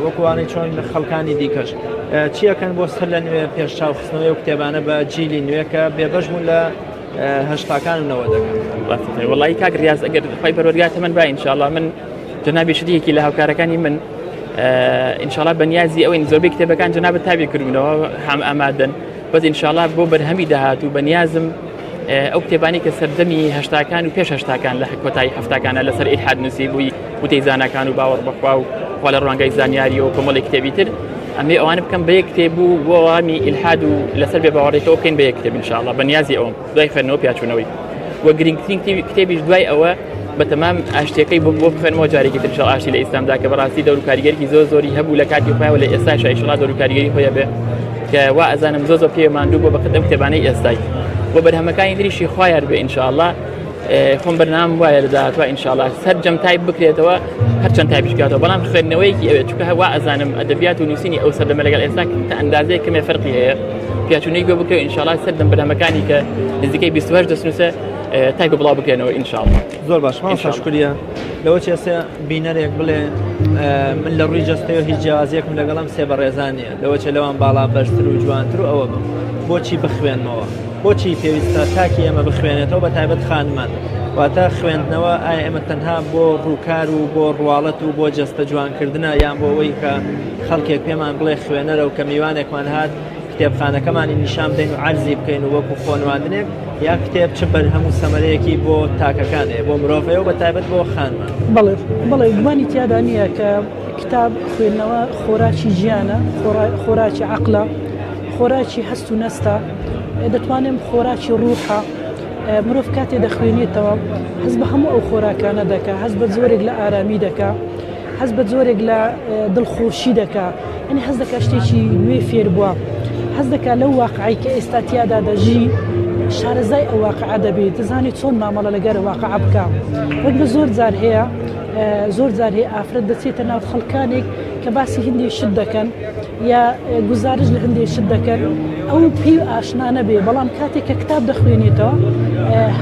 وەکوانەی چۆن خەڵکانی دیکەش چیەکەن بۆ سەر لە نوێ پێشچاو خستنەوەی و کتێبانە بە جیلی نوێ کە بێبەش بوون لە هەشتاکان و نەوەدەکان. وەڵی کاک ڕیاز ئەگەر خی پەروەردگار تەمەن با ئینشاءاللە من جەنابی شتێکی لە هاوکارەکانی من ئینشاءاللە بەنیازی ئەوین زۆربەی کتێبەکان جەنابت تابی کردونەوە هەم ئامادەن بەس ئینشاءاللە بۆ بەرهەمی داهاتوو بەنیازم ئەو کتێبانی کە سەردەمی هەشتاکان و پێش هەشتاکان لە کۆتایی هەفتاکانە لەسەر ئیلحاد نووسی بووی وتەی زاناکان و باوەڕ بەخوا و خوا لە ڕوانگای زانیاری و کۆمەڵی کتێبی تر ئەمێ ئەوانە بکەم بە یەک کتێب و وەڵامی ئیلحاد و لەسەر بێ باوەڕێکەوە بکەین بە یەک کتێب ئینشاءاللە بە نیازی ئەوم دوای خوێندنەوە پیاچوونەوەی و گرنگترین کتێبیش دوای ئەوە بە تەمام ئاشتیەکەی بۆ بۆ بخوێنمەوە جارێکی تر ئینشاءاللە ئاشتی لە ئیسلامدا کە بەڕاستی دەور و کاریگەرێکی زۆر زۆری هەبوو لە کاتی خۆیان و لە ئێستاش ئینشاءاللە دەور و کاریگەری خۆی هەبێ کە وا ئەزانم زۆر زۆر پێ ماندوو بۆ بەقەد ئەم کتێبانەی ئێستای و بەرهەمەکانی تریشی خوایار بێ ئینشاءاللە خۆم بەرنامەم وایە لە داهاتوە ئینشاءاللە سەرجەم تایپ بکرێتەوە هەرچەند تایپیش بکاتەوە بەڵام خوێندنەوەیەکی ئەوێت چونکە وا ئەزانم ئەدەبیات و نووسینی ئەو سەردەمە لەگەڵ ئێستا تا ئەندازەیەک کەمێ فەرقی هەیە پیاچوونەی بۆ بکرێت ئینشاءاللە سەردەم بەرهەمەکانی کە نزیکەی 28 دەستنووسە تایپ بڵاو بکرێنەوە ان شاء الله. زۆر باش مامۆستا شکریە. لەوە چێ سێ بینەرێک بڵێ من لە ڕووی جەستەیەوە هیچ جیاوازیەکم لەگەڵ ئەم سێ بەڕێزان نییە، لەوە چێ لەوان باڵا بەرزتر و جوانتر و ئەوە بم، بۆچی بخوێنمەوە؟ بۆچی پێویستە تاکی ئێمە بخوێنێتەوە بە تایبەت خانمان؟ واتە خوێندنەوە ئایا ئێمە تەنها بۆ ڕووکار و بۆ ڕواڵەت و بۆ جەستە جوانکردنە یان بۆ ئەوەی کە خەڵکێک پێمان بڵێ خوێنەرە و کە میوانێکمان هات کتێبخانەکەمانی نیشان بدەین و عەرزی بکەین و وەکو خۆنواندنێک یا کتێب چ بەرهەم و سەمەرەیەکی بۆ تاکەکان هەیە بۆ مرۆڤ هەیە و بە تایبەت بۆ خانمان؟ بەڵێ بەڵێ گومانی تیادا نییە کە کتاب خوێندنەوە خۆراکی ژیانە، خۆراکی عەقلە، خۆراکی هەست و نەستە، دەتوانم خۆراکی ڕوحە. مرۆڤ کاتێ دەخوێنێتەوە هەست بە هەموو ئەو خۆراکانە دەکا، هەست بە جۆرێک لە ئارامی دەکا، هەست بە جۆرێک لە دڵخۆشی دەکا، یعنی هەست دەکا شتێکی نوێ فێر بووە، هەست دەکا لەو واقعی کە ئێستا تیادا دەژی شارەزای ئەو واقعە دەبێت، دەزانێت چۆن مامەڵە لەگەر واقعە بکا. وەک بە زۆر جار هەیە زۆر جار هەیە ئافرەت دەچێتە ناو خەڵکانێک کە باسی هندێ شت دەکەن یا گوزارش لە هەندێک شت دەکەن ئەو پێی ئاشنا نەبێ بەڵام کاتێک کە کتاب دەخوێنێتەوە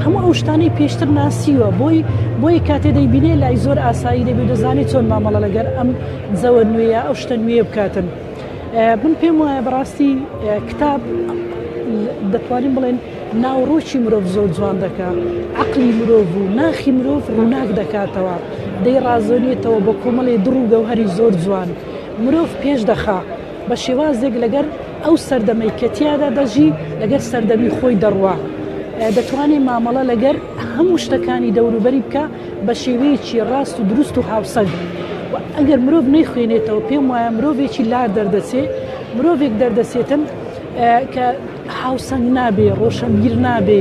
هەموو ئەو شتانەی پێشتر ناسیوە بۆی بۆی کاتێ دەیبینێ لای زۆر ئاسایی دەبێت دەزانێت چۆن مامەڵە لەگەر ئەم زەوە نوێیە ئەو شتە نوێ بکاتن من پێم وایە بەڕاستی کتاب دەتوانین بڵێن ناوەڕۆکی مرۆڤ زۆر جوان دەکا، عەقڵی مرۆڤ و ناخی مرۆڤ ڕووناک دەکاتەوە، دەیڕازێنێتەوە بە کۆمەڵێ دڕ و گەوهەری زۆر جوان، مرۆڤ پێش دەخا بە شێوازێک لەگەر ئەو سەردەمەی کە تیادا دەژی لەگەر سەردەمی خۆی دەڕوا، دەتوانێ مامەڵە لەگەر هەموو شتەکانی دەوروبەری بکا بە شێوەیەکی ڕاست و دروست و هاوسەنگ و ئەگەر مرۆڤ نەیخوێنێتەوە پێم وایە مرۆڤێکی لار دەردەچێ، مرۆڤێک دەردەچێتن کە هاوسەنگ نابێ، ڕۆشەنبیر نابێ،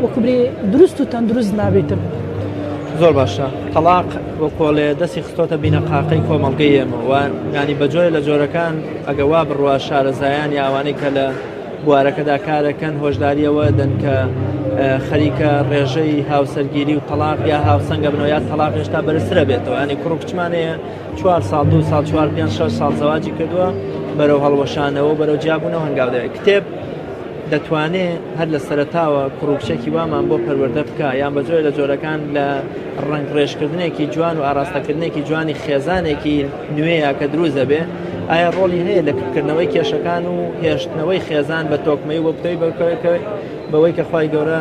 وەکو برێ دروست و تەندروست نابێتن. زۆر باشە تەڵاق وەکۆڵێ دەستی خستۆتە بینەقاقەی کۆمەڵگەی ئێمە و ینی بە جۆرە لە جۆرەکان ئەگە وا بڕوا شارەزایان یا ئەوانەی کە لە بوارەکەدا کارەکەن هۆشداریەوە دەن کە خەریکە ڕێژەی هاوسەرگیری و تەلاق یا هاوسەنگە بنەوە یا تەلاق هێشتا بەرزترە بێتەوە ینی کوڕ و کچمانەیە چوار ساڵ دو ساڵ چوار پێنج شەش ساڵ زەواجی کردووە بەرەو هەڵوەشانەوە بەرەو جیابوونەوە هەنگاو دەوێت کتێب دەتوانێ هەر لە سەرەتاوە کوڕ و کچێکی وامان بۆ پەروەردە بکە یان بە جۆرە لە جۆرەکان لە ڕەنگ ڕێژکردنێکی جوان و ئاراستەکردنێکی جوانی خێزانێکی نوێیە کە دروست دەبێ ئایا ڕۆڵی هەیە لە کپکردنەوەی کێشەکان و هێشتنەوەی خێزان بە تۆکمەی و بتەوەی بەوەی کە خوای گەورە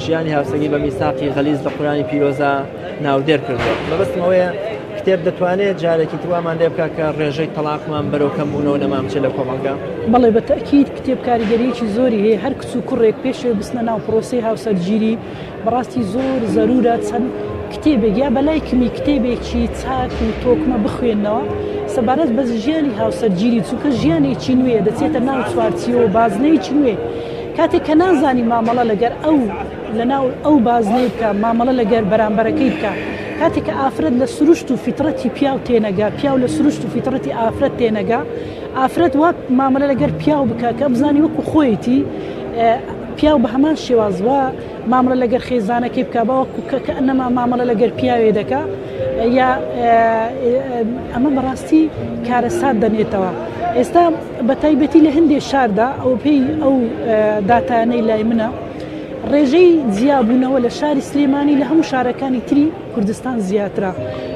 ژیانی هاوسەنگی بە میساقی غەلیز لە قورانی پیرۆزا ناودێر کردووە مەبەستم ئەوەیە کتێب دەتوانێت جارێکی تر وامان لێ بکات کە ڕێژەی تەڵاقمان بەرەو کەم بوونەوە نەمان بچێت لە کۆمەڵگا؟ بەڵێ بە تەئکید کتێب کاریگەرییەکی زۆری هەیە هەر کچ و کوڕێک پێش ئەوەی بچنە ناو پرۆسەی هاوسەرگیری بەڕاستی زۆر زەرورە چەند کتێبێک یا بەلای کمی کتێبێکی چاک و تۆکمە بخوێنەوە سەبارەت بە ژیانی هاوسەرگیری چونکە ژیانێکی نوێ دەچێتە ناو چوارچیوە و بازنەیەکی نوێ کاتێک کە نازانی مامەڵە لەگەر ئەو لەناو ئەو بازنەی بکا مامەڵە لەگەر بەرامبەرەکەی بکا کاتێک کە ئافرەت لە سروشت و فیتڕەتی پیاو تێنەگا پیاو لە سروشت و فیتڕەتی ئافرەت تێنەگا ئافرەت وا مامەلە لەگەر پیاو بکا کە بزانی وەکو خۆیەتی پیاو بە هەمان شێواز وا مامەڵە لەگەر خێزانەکەی بکا بە وەکو کە کەئەنەما مامەڵە لەگەر پیاوێ دەکا یا ئەمە بەڕاستی کارەسات دەنێتەوە ئێستا بە تایبەتی لە هەندێک شاردا ئەو پێی ئەو داتانەی لای منە ڕێژەی جیابوونەوە لە شاری سلێمانی لە هەموو شارەکانی تری کوردستان زیاترە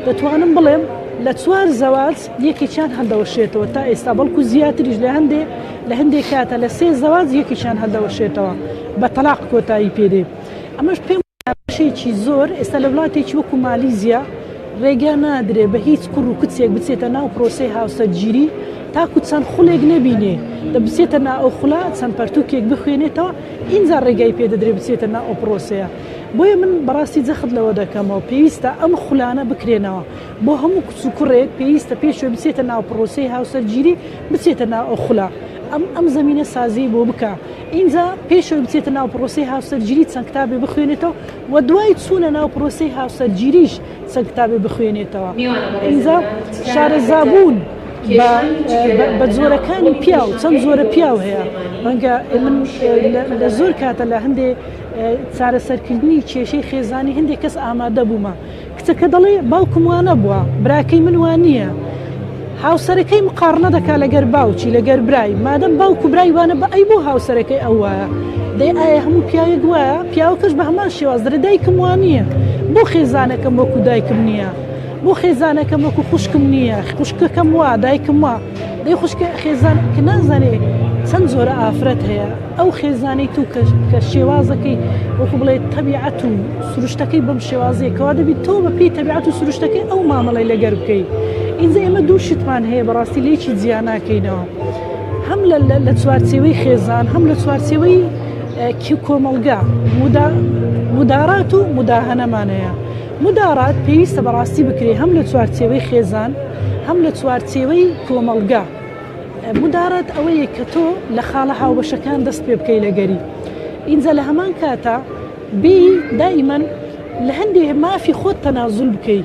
دەتوانم بڵێم لە چوار زەواج یەکێکیان هەڵدەوەشێتەوە تا ئێستا بەڵکو زیاتریش لە هەندێ لە هەندێک کاتە لە سێ زەواج یەکێکیان هەڵدەوەشێتەوە بە تەلاق کۆتایی پێدێ ئەمەش پێم بەشێکی زۆر ئێستا لە وڵاتێکی وەکو مالیزیا ڕێگا نادرێ بە هیچ کوڕ و کچێک بچێتە ناو پرۆسەی هاوسەرگیری تاکو چەند خوڵێک نەبینێ دە بچێتە نا ئەو خولا چەند پەرتوکێک بخوێنێتەوە ئینجا ڕێگای پێ دەدرێ بچێتە ناو ئەو پرۆسەیە بۆیە من بەڕاستی جەخت لەوە دەکەمەوە پێویستە ئەم خولانە بکرێنەوە بۆ هەموو کچ و کوڕێک پێویستە پێشوە بچێتە ناو پرۆسەی هاوسەرگیری بچێتە ناو ئەو خولە ئەم ئەم زەمینە سازی بۆ بکە ئینجا پێشەوەی بچێتە ناو پرۆسەی هاوسەرگیری چەند کتابێ بخوێنێتەوە و دوای چوونە ناو پرۆسەی هاوسەرگیریش چەند کتابێ بخوێنێتەوە ئینجا شارەزابوون بە جۆرەکانی پیاو چەند جۆرە پیاو هەیە ڕەنگە من لە زۆر کاتە لە هەندێ چارەسەرکردنی کێشەی خێزانی هەندێک کەس ئامادە بوومە کچەکە دەڵێ باوکم وانەبووە براکەی من وانییە. هاوسەرەکەی مقاڕنە دەکا لەگەر باوکی لەگەر برای مادەم باوک و برای وانە بە ئەی بۆ هاوسەرەکەی ئەو وایە دەی ئایا هەموو پیاوێک وایە پیاوەکەش بە هەمان شێواز دەرێ دایکم وا نییە بۆ خێزانەکەم وەکو دایکم نییە بۆ خێزانەکەم وەکو خوشکم نییە خوشکەکەم وا دایکم وا دەی خوشکە خێزان کە نازانێ چەند جۆرە ئافرەت هەیە ئەو خێزانەی تو کە شێوازەکەی وەکو بڵێ تەبیعەت و سروشتەکەی بەم شێوازەیە کەوا دەبی تۆ بە پێی تەبیعەت و سروشتەکەی ئەو مامەڵەی لەگەر بکەی ئینجا ئێمە دوو شتمان هەیە بەڕاستی لێکی جیا ناکەینەوە هەم لە چوارچێوەی خێزان هەم لە چوارچێوەی کۆمەڵگا مدارات و مداهەنەمان هەیە مدارات پێویستە بەڕاستی بکرێ هەم لە چوارچێوەی خێزان هەم لە چوارچێوەی کۆمەڵگا مدارات ئەوەیە کە تۆ لە خاڵە هاوبەشەکان دەست پێ بکەی لەگەری ئینجا لە هەمان کاتا بێی دائیمەن لە هەندێ مافی خۆت تەنازول بکەی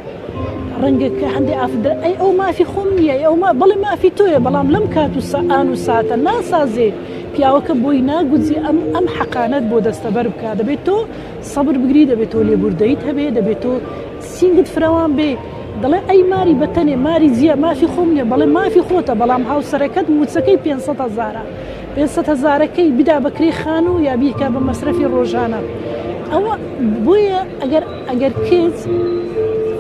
ڕەنگە کە هەندێ ئافرەت دەرێ ئەی ئەو مافی خۆم نییە ئەی ئەو ما بەڵێ مافی تۆیە بەڵام لەم کات و ئان و ساتە ناسازێ پیاوەکە بۆی ناگوجی ئەم ئەم حەقانەت بۆ دەستەبەر بکا دەبێت تۆ سەبر بگری دەبێت تۆ لێبوردەیت هەبێ دەبێت تۆ سینگت فرەوان بێ دەڵێ ئەی ماری بەتەنێ ماری جیە مافی خۆم نییە بەڵێ مافی خۆتە بەڵام هاوسەرەکەت موچەکەی 500 هەزارە 500 هەزارەکەی بدا بە کرێی خانوو یا بیکا بە مەسرەفی ڕۆژانە ئەوە بۆیە ئەگەر ئەگەر کچ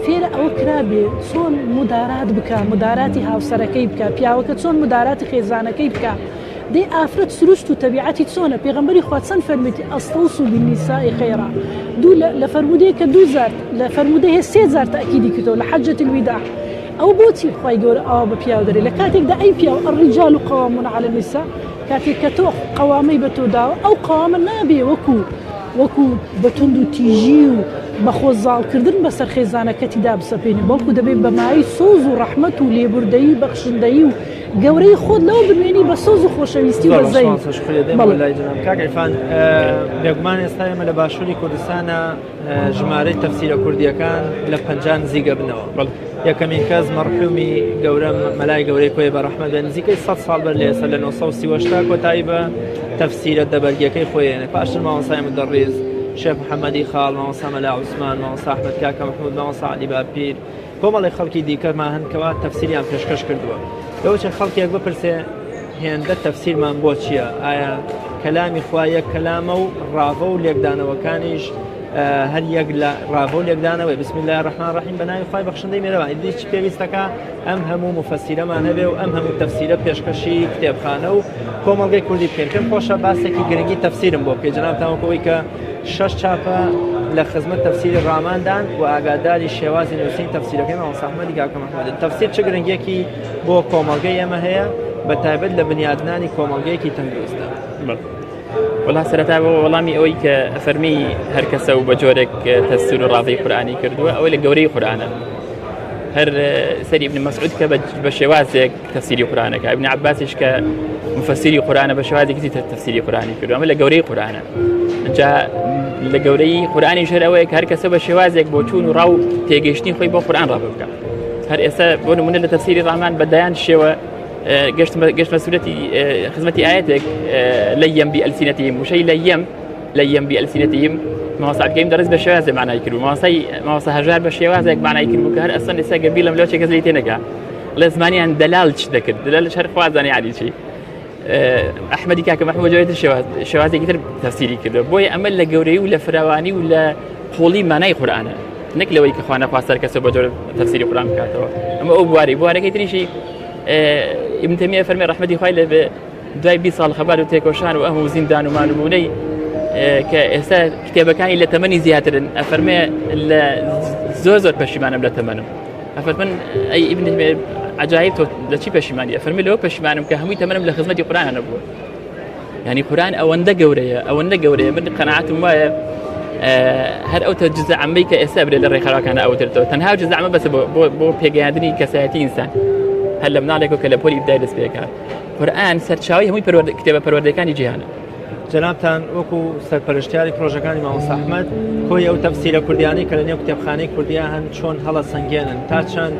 فێرە ئەوە کرابێ چۆن مدارات بکە مداراتی هاوسەرەکەی بکە پیاوەکە چۆن مداراتی خێزانەکەی بکە دەی ئافرەت سروشت و تەبیعەتی چۆنە پێغەمبەری خوا چەند فەرموویەتی استوصوا بالنساء خیرا دوو لە فەرموودەیە کە دوو جار لە فەرموودە هەیە سێ جار تەئکیدی کردەوە لە حجة الوداع ئەو بۆچی خوای گەورە ئاوا بە پیاو دەرێ لە کاتێکدا ئەی پیاو الرجال قوامون علی النساء کاتێک کە تۆ قەوامەی بە تۆ داوە ئەو قەوامە نابێ وەکو وەکو بە توند و تیژی و بە خۆ زاڵکردن بەسەر خێزانەکەتیدا بسەپێنی بەڵکو دەبێت بە مایەی سۆز و ڕەحمەت و لێبوردەیی بەخشندەیی و گەورەی خۆت لەوە بنوێنی بە سۆز و خۆشەویستی و بەزەیی. کاک عیرفان بێگومان ئێستا ئێمە لە باشووری کوردستانە ژمارەی تەفسیرە کوردیەکان لە 50 نزیکە بنەوە یەکەمین کەس مەرحومی گەورە مەلای گەورەی کۆی بە ڕەحمەت بێ نزیکەی 100 ساڵ بەر لە ئێستا لە 938 کۆتایی بە تەفسیرە دەبەرگیەکەی خۆیێنێ پاشتر مامۆستای مدەڕیز شێخ محەممەدی خاڵ مامۆستا مەلا عوسمان مامۆستا ئەحمەد کاکە مەحموود مامۆستا عەلی باپیر کۆمەڵێک خەڵکی دیکەمان هەن کەوا تەفسیریان پێشکەش کردووە لەوە خەڵکێک بپرسێ هێندە تەفسیرمان بۆ چییە ئایا کەلامی خوا یەک کەلامە و ڕاڤە و لێکدانەوەکانیش هەر یەک لە ڕاڤە و لێکدانەوەی بسم الله الرحمن الرحیم بە ناوی خوای بەخشندەی مێرەبان ئیدی چ پێویستەکە ئەم هەموو مفەسیرەمان هەبێ و ئەم هەموو تەفسیرە پێشکەشی کتێبخانە و کۆمەڵگەی کوردی بکەین پێم خۆشە باسێکی گرنگی تەفسیرم بۆ بکەی جەناب تاوەکەوەی کە شەش چاپە لە خزمەت تەفسیری ڕاماندان و ئاگاداری شێوازی نووسین تەفسیرەکەی مامۆستا ئەحمەدی کاکە مەحموودن تەفسیر چ گرنگیەکی بۆ کۆمەڵگەی ئێمە هەیە بە تایبەت لە بنیادنانی کۆمەڵگەیەکی تەندروستدا؟ وەڵا سەرەتا بۆ وەڵامی ئەوەی کە فەرمی هەر کەسە و بە جۆرێک تەفسیر و ڕاڤەی قورئانی کردووە ئەوەی لە گەورەی قورئانە هەر سەری ابن مەسعود کە بە شێوازێک تەفسیری قورئانەکە ابن عباسیش کە مفسری قورئانە بە شێوازێکی تر تەفسیری قورئانی کردووە ئەمە لە گەورەی قورئانە جا لە گەورەی قورئانی هەر ئەوەیە کە هەر کەسە بە شێوازێک بۆ چوون و ڕاو تێگەیشتنی خۆی بۆ قورئان ڕاڤە بکە هەر ئێستا بۆ نمونە لە تەفسیری ڕامان بە دەیان شێوە گەشتمە سورەتی خزمەتی ئاەتێک لەیم بی ئەلسینەتیم وشەی لەیم لەیم بی ئەلسینەتیم مامۆستا عەبدولکەریم دەڕێز بە شێوازێ معنای کرد مامۆستای مامۆستا هەژار بە شێوازێک معنای کرد کە هەر ئەسڵەن ئێستا گەر بیڵێم لەو چێ کەس لێی تێنەگا لە زمانیان دەلال چ دەکرد دەلال هەر خوا زانێ عادی چی ئەحمەدی کاکە مەحموود جۆرێتر شێوازێکی تر تەفسیری کردووە بۆیە ئەمە لە گەورەی و لە فراوانی و لە قوڵی مانای قورئانە نەک لەوەی کە خوا نەخواست هەر کەسە بە جۆر تەفسیری قورئان بکاتەوە ئەمە ئەو بواری بوارەکەی تریشی ابن تەیمیە فەرمی ڕەحمەتی خوای لێ بێ دوای 20 ساڵ خەبات و تێکۆشان و ئەم و زیندان و مانوبوونەی کە ئێستا کتێبەکانی لە تەمەنی زیاترن ئەفەرمێ لە زۆر زۆر پەشیمانم لە تەمەنم ئەفەرمن ئەی ابن تەیمیە عجایب تۆ لە چی پەشیمانی ئەفەرمی لەوە پەشیمانم کە هەمووی تەمەنم لە خزمەتی قورئان نەبووە یعنی قورآن ئەوەندە گەورەیە ئەوەندە گەورەیە من قەناعەتم وایە هەر ئەو جزء عەمەی کە ئێستا برێ لە ڕێکخراوەکانە ئەوترێتەوە تەنها جزء عەمە بەسە بۆ پێگەیاندنی کەسایەتی ئینسان هەر لە مناڵێکەوە کە لە پۆلی ئیبتدای دەست پێکات قورآن سەرچاوی هەمووی کتێبە پەروەردەکانی جیهانە. جەنابتان وەکو سەرپەرشتیاری پرۆژەکانی مامۆستا ئەحمەد کۆی ئەو تەفسیرە کوردیانەی کە لە نێو کتێبخانەی کوردیا هەن چۆن هەڵەسەنگێنن تا چەند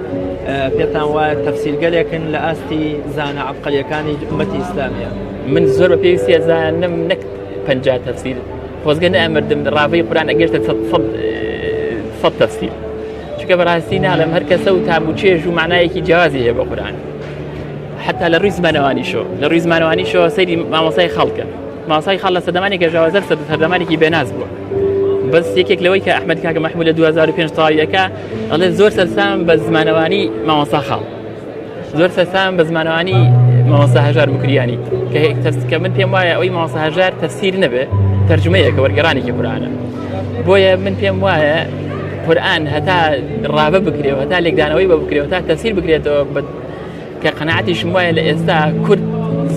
پێتان وایە تەفسیرگەلێکن لە ئاستی زانا عەبقەریەکانی ئومەتی ئیسلامیە؟ من زۆر بە پێویستی ئەزانم نەک 50 تەفسیر خۆزگە نەئەمردم ڕاڤەی قورئان ئەگەشتە سەد تەفسیر چونکە بەڕاستی ناڵێم هەر کەسە و تام و چێژ و معنایەکی جیاوازی هەیە بۆ قورئان. حتا لە ڕووی زمانەوانیشەوە لە ڕووی زمانەوانیشەوە سەیری مامۆسای خەڵکە مامۆسای خاڵ لە سەردەمانی گەژاوەزەر سەردەمانێکی بێناز بووە بەس یەکێک لەوەی کە ئەحمد کاکە مەحمود لە 2005 تەواویەکە ئەڵێ زۆر سەرسام بە زمانەوانی مامۆسا خاڵ زۆر سەرسام بە زمانەوانی مامۆستا هەژار موکریانی کە کە من پێم وایە ئەوەی مامۆستا هەژار تەفسیر نەبێ تەرجمەیەکە وەرگێڕانێکی قورئانە بۆیە من پێم وایە قورئان هەتا ڕاوە بکرێ و هەتا لێکدانەوەی بە بکرێ و تا تەفسیر بکرێتەوە بە کە قەناعەتیشم وایە لە ئێستا کورد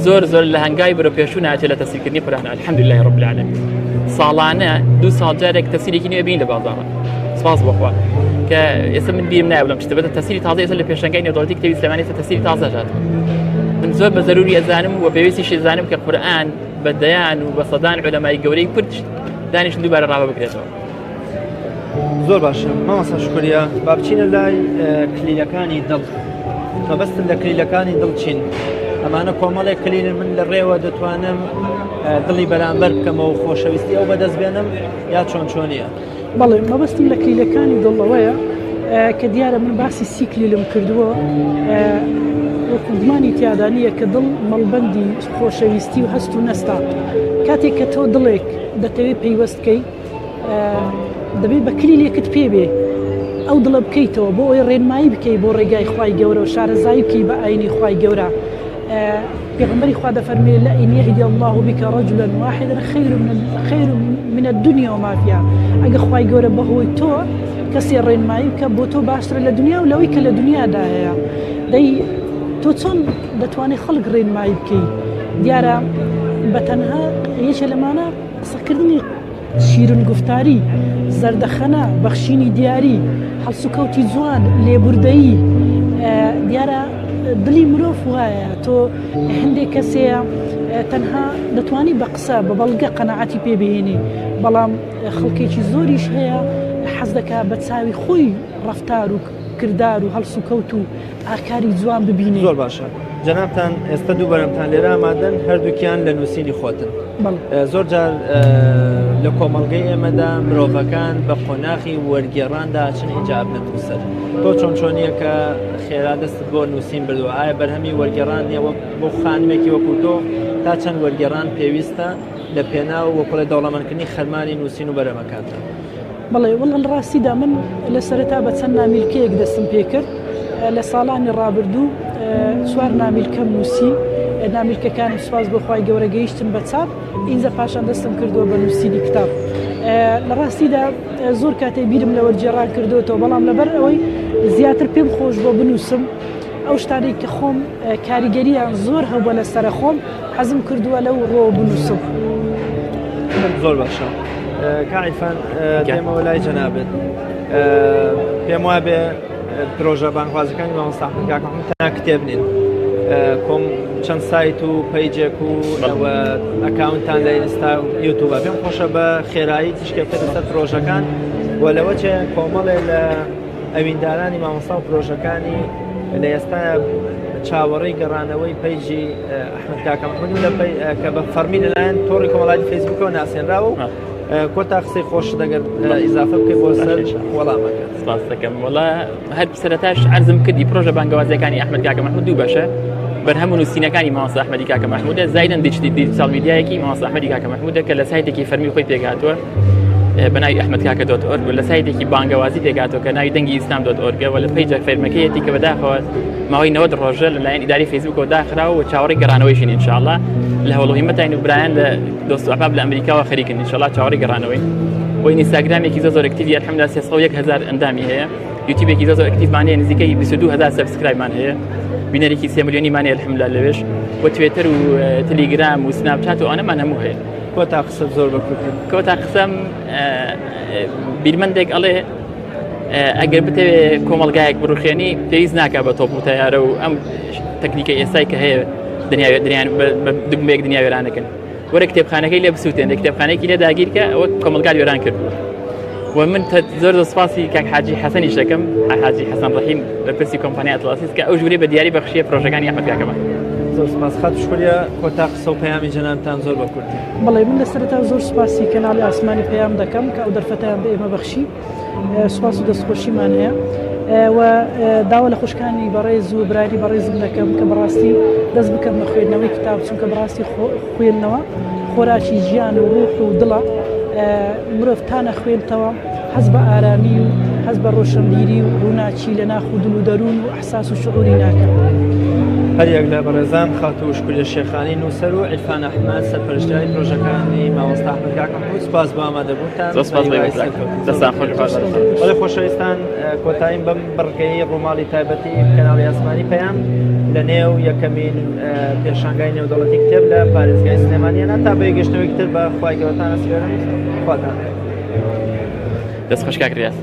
زۆر زۆر لە هەنگاوی بەرەو پێشوو ناچێت لە تەفسیرکردنی قورئان الحمدلله رب العالمین ساڵانە دوو ساڵ جارێک تەفسیرێکی نوێ بین لە بازاڕە سپاس بۆخوا کە ئێستا من بیرم نایە بڵێم شتە بەتە تەفسیری تازە ئێستا لە پێشەنگای نێودەوڵەتی کتێبی سلێمانی ئێستا تەفسیری تازە هات من زۆر بە زەروری ئەزانم و پێویستیش ئەزانم کە قورئان بە دەیان و بە سەدان عولەمای گەورەی کورد دانیشن دووبارە ڕاوە بکرێتەوە. زۆر باشە مامۆستا شکریە با بچینە لای کلیلەکانی دڵ مەبەستم لە کلیلەکانی دڵ چین ئەمانە کۆمەڵێک کلیلن من لە ڕێوە دەتوانم دڵی بەرامبەر بکەمەوە و خۆشەویستی ئەو بەدەست بێنم یا چۆن چۆنیە؟ بەڵێ مەبەستم لە کلیلەکانی دڵ ئەوەیە کە دیارە من باسی سی کلیلم کردووە وەکو گومانی تیادا نییە کە دڵ مەڵبەندی خۆشەویستی و هەست و نەستە کاتێک کە تۆ دڵێک دەتەوێت پەیوەست بکەی دەبێت بە کلیلێکت پێ بێ ئەو دڵە بکەیتەوە بۆ ئەوەی ڕێنمایی بکەی بۆ ڕێگای خوای گەورە و شارەزایی بکەی بە ئاینی خوای گەورە پێغەمبەری خوا دەفەرمێ لئن یهدی الله بک رجلا واحدا خیر من خیر من الدنیا وما فيها ئەگە خوای گەورە بەهۆی تۆ کەسێ ڕێنمایی بکە بۆ تۆ باشترە لە دنیا و لەوەی کە لە دنیادا هەیە دەی تۆ چۆن دەتوانێت خەڵک ڕێنمایی بکەی دیارە بە تەنها یەکێ لەمانە قسەکردنی شیرن گوفتاری، زەردەخەنە، بەخشینی دیاری، هەڵسوکەوتی جوان، لێبوردەیی، دیارە دڵی مرۆڤ وایە تۆ هەندێک کەس هەیە تەنها دەتوانی بە قسە بە بەڵگە قەناعەتی پێ بهێنی بەڵام خەڵکێکی زۆریش هەیە حەز دەکا بە چاوی خۆی ڕەفتار و کردار و هەڵسوکەوت و ئاکاری جوان ببینێ. زۆر باشە جەنابتان ئێستا دوو بەرەمتان لێرە ئامادەن هەردووکیان لە نووسینی خۆتن زۆر جار لە کۆمەڵگەی ئێمەدا مرۆڤەکان بە قۆناغی وەرگێڕاندا چن ئینجا ئەبنە نووسەر تۆ چۆن چۆنیە کە خێرا دەستت بۆ نووسین بردووە ئایا بەرهەمی وەرگێڕان نییە وەک بۆ خانمێکی وەکو تۆ تا چەند وەرگێڕان پێویستە لە پێناو وەکوڵێ دەوڵەمەندکردنی خەرمانی نووسین و بەرەمەکانتان؟ بەڵێ وەڵا لە ڕاستیدا من لە سەرەتا بە چەند نامیلکەیەک دەستم پێکرد لە ساڵانی ڕابردوو چوار نامیلکەم نووسی نامیلکەکانم سوپاس بۆ خوای گەورە گەیشتن بە چاپ ئینجا پاشان دەستم کردووە بە نووسینی کتاب لە ڕاستیدا زۆر کاتێک بیرم لە وەرگێڕان کردوێتەوە بەڵام لەبەر ئەوەی زیاتر پێم خۆش بۆ بنووسم ئەو شتانەی کە خۆم کاریگەریان زۆر هەبووە لەسەر خۆم حەزم کردووە لەو ڕۆ بنووسم. زۆر باشە کاعیفان دێمەوە لای جەنابێت پێم وابێ پرۆژە بانخوازەکانی مامۆستا کاک محمود تەنها کتێب نین کۆم چەند سایت و page ێک و account تان لە ئینستا و یوتوبە پێم خۆشە بە خێرایی تیشکێ بخەیتە سەر پرۆژەکان و لەوە چێ کۆمەڵێ لە ئەویندارانی مامۆستا و پرۆژەکانی لە ئێستا چاوەڕێی گەڕانەوەی page ی ئەحمد کاکە محمود لە کە بە فەرمی لەلایەن تۆڕی کۆمەڵاتی فەیسبوکەوە ناسێنراوە و کۆتا قسەی خۆش دەگەر ئیزافە بکەی بۆ سەر وەڵامەکە. سپاس دەکەم وەڵا هەر سەرەتاش عەرزم کردی پرۆژە بانگەوازیەکانی ئەحمد کاکە محمود دوو بەشە بەرهەم و نووسینەکانی مامۆستا ئەحمەدی کاکە محمودە زایدن دیجیتاڵ میدیایەکی مامۆستا ئەحمەدی کاکە محمودە کە لە سایتێکی فەرمی خۆی پێکهاتووە بە ناوی ئەحمد کاکە dot org لە سایتێکی بانگەوازی پێکاتەوە کە ناوی دەنگی ئیسلام dot org ە و لە page ە فەرمەکەیەتی کە بەداخەوە ماوەی 90 ڕۆژە لەلایەن ئیداری فەیسبوکەوە داخراوە و چاوەڕێی گەڕانەوەیشین ئینشاءاللە لە هەوڵ و هیمەتاین و برایان لە دۆست و ئەحباب لە ئەمریکاوە خەریکن ئینشاءاللە چاوەڕێی گەڕانەوەی بۆ ئینستاگرامێکی زۆر زۆر active ی الحمدلله 301 هزار ئەندامی هەیە یوتیوبێکی زۆر زۆر active مان هەیە نزیکەی 22 هزار subscribe مان هەیە بینەرێکی 3 ملیۆنیمان هەیە الحمدلله لەوێش و توێتەر و تلیگرام و سناپچات و ئەوانەمان هەموو هەیە کۆتا قسەت زۆر بە کورتی. کۆتا قسەم بیرمەندێک ئەڵێ ئەگەر بتەوێ کۆمەڵگایەک بڕوخێنی پێویست ناکە بە تۆپ و تەیارە و ئەم تەکنیکە ئێستای کە هەیە دنیا دنیان بە دگمەیەک دنیا وێرانەکەن وەرە کتێبخانەکەی لێ بسووتێنێ کتێبخانەیەکی لێ داگیرکە ئەوە کۆمەڵگات وێران کردووە و من زۆر زۆر سپاسی کاک حاجی حەسەنیش دەکەم حاجی حەسەن ڕەحیم بەرپرسی کۆمپانیای ئەتڵاسیس کە ئەو ژوورەی بە دیاری بەخشیە پرۆژەکانی ئەحمەد کاکەمان. زۆر سپاس خاتوو شکریە کۆتا قسە و پەیامی جەنابتان زۆر بە کورتی. بەڵێ من لە سەرەتا زۆر سوپاسی کەناڵی ئاسمانی پەیام دەکەم کە ئەو دەرفەتەیان بە ئێمە بەخشی سوپاس و دەستخۆشیمان هەیە. و داوا لە خوشکانی بەڕێز و برانی بەڕێزم دەکەم کە بەڕاستی دەست بکەن بە خوێندنەوەی کتاب، چونکە بەڕاستی خوێندنەوە خۆراکی گیان و ڕوح و دڵە. مرۆڤ تا نەخوێنتەوە هەست بە ئارامی و هەست بە ڕۆشنبیری و ڕووناکی لە ناخ و دڵ و دەروون و ئەحساس و شعوری ناکات. هەریەک لە بەڕێزان خاتوو شکریە شێخانی نووسەر و عیرفان ئەحمەد سەرپەرشتیاری پرۆژەکانی مامۆستا ئەحمەد کاک مەحموود سوپاس بۆ ئامادەبوونتان. زۆر سوپاس بۆ ئێوە دەستان خۆش بێت. بەڵێ خۆشەویستان کۆتاییم بەم بڕگەی ڕووماڵی تایبەتی کەناڵی ئاسمانی پەیام لە نێو یەکەمین پێشانگای نێودەوڵەتی کتێب لە پارێزگای سلێمانیانە تا بە گەشتنەوەی تر بە خوای گەورەتان ئەسپێرم خواتان دەست خۆش کاک ریاز.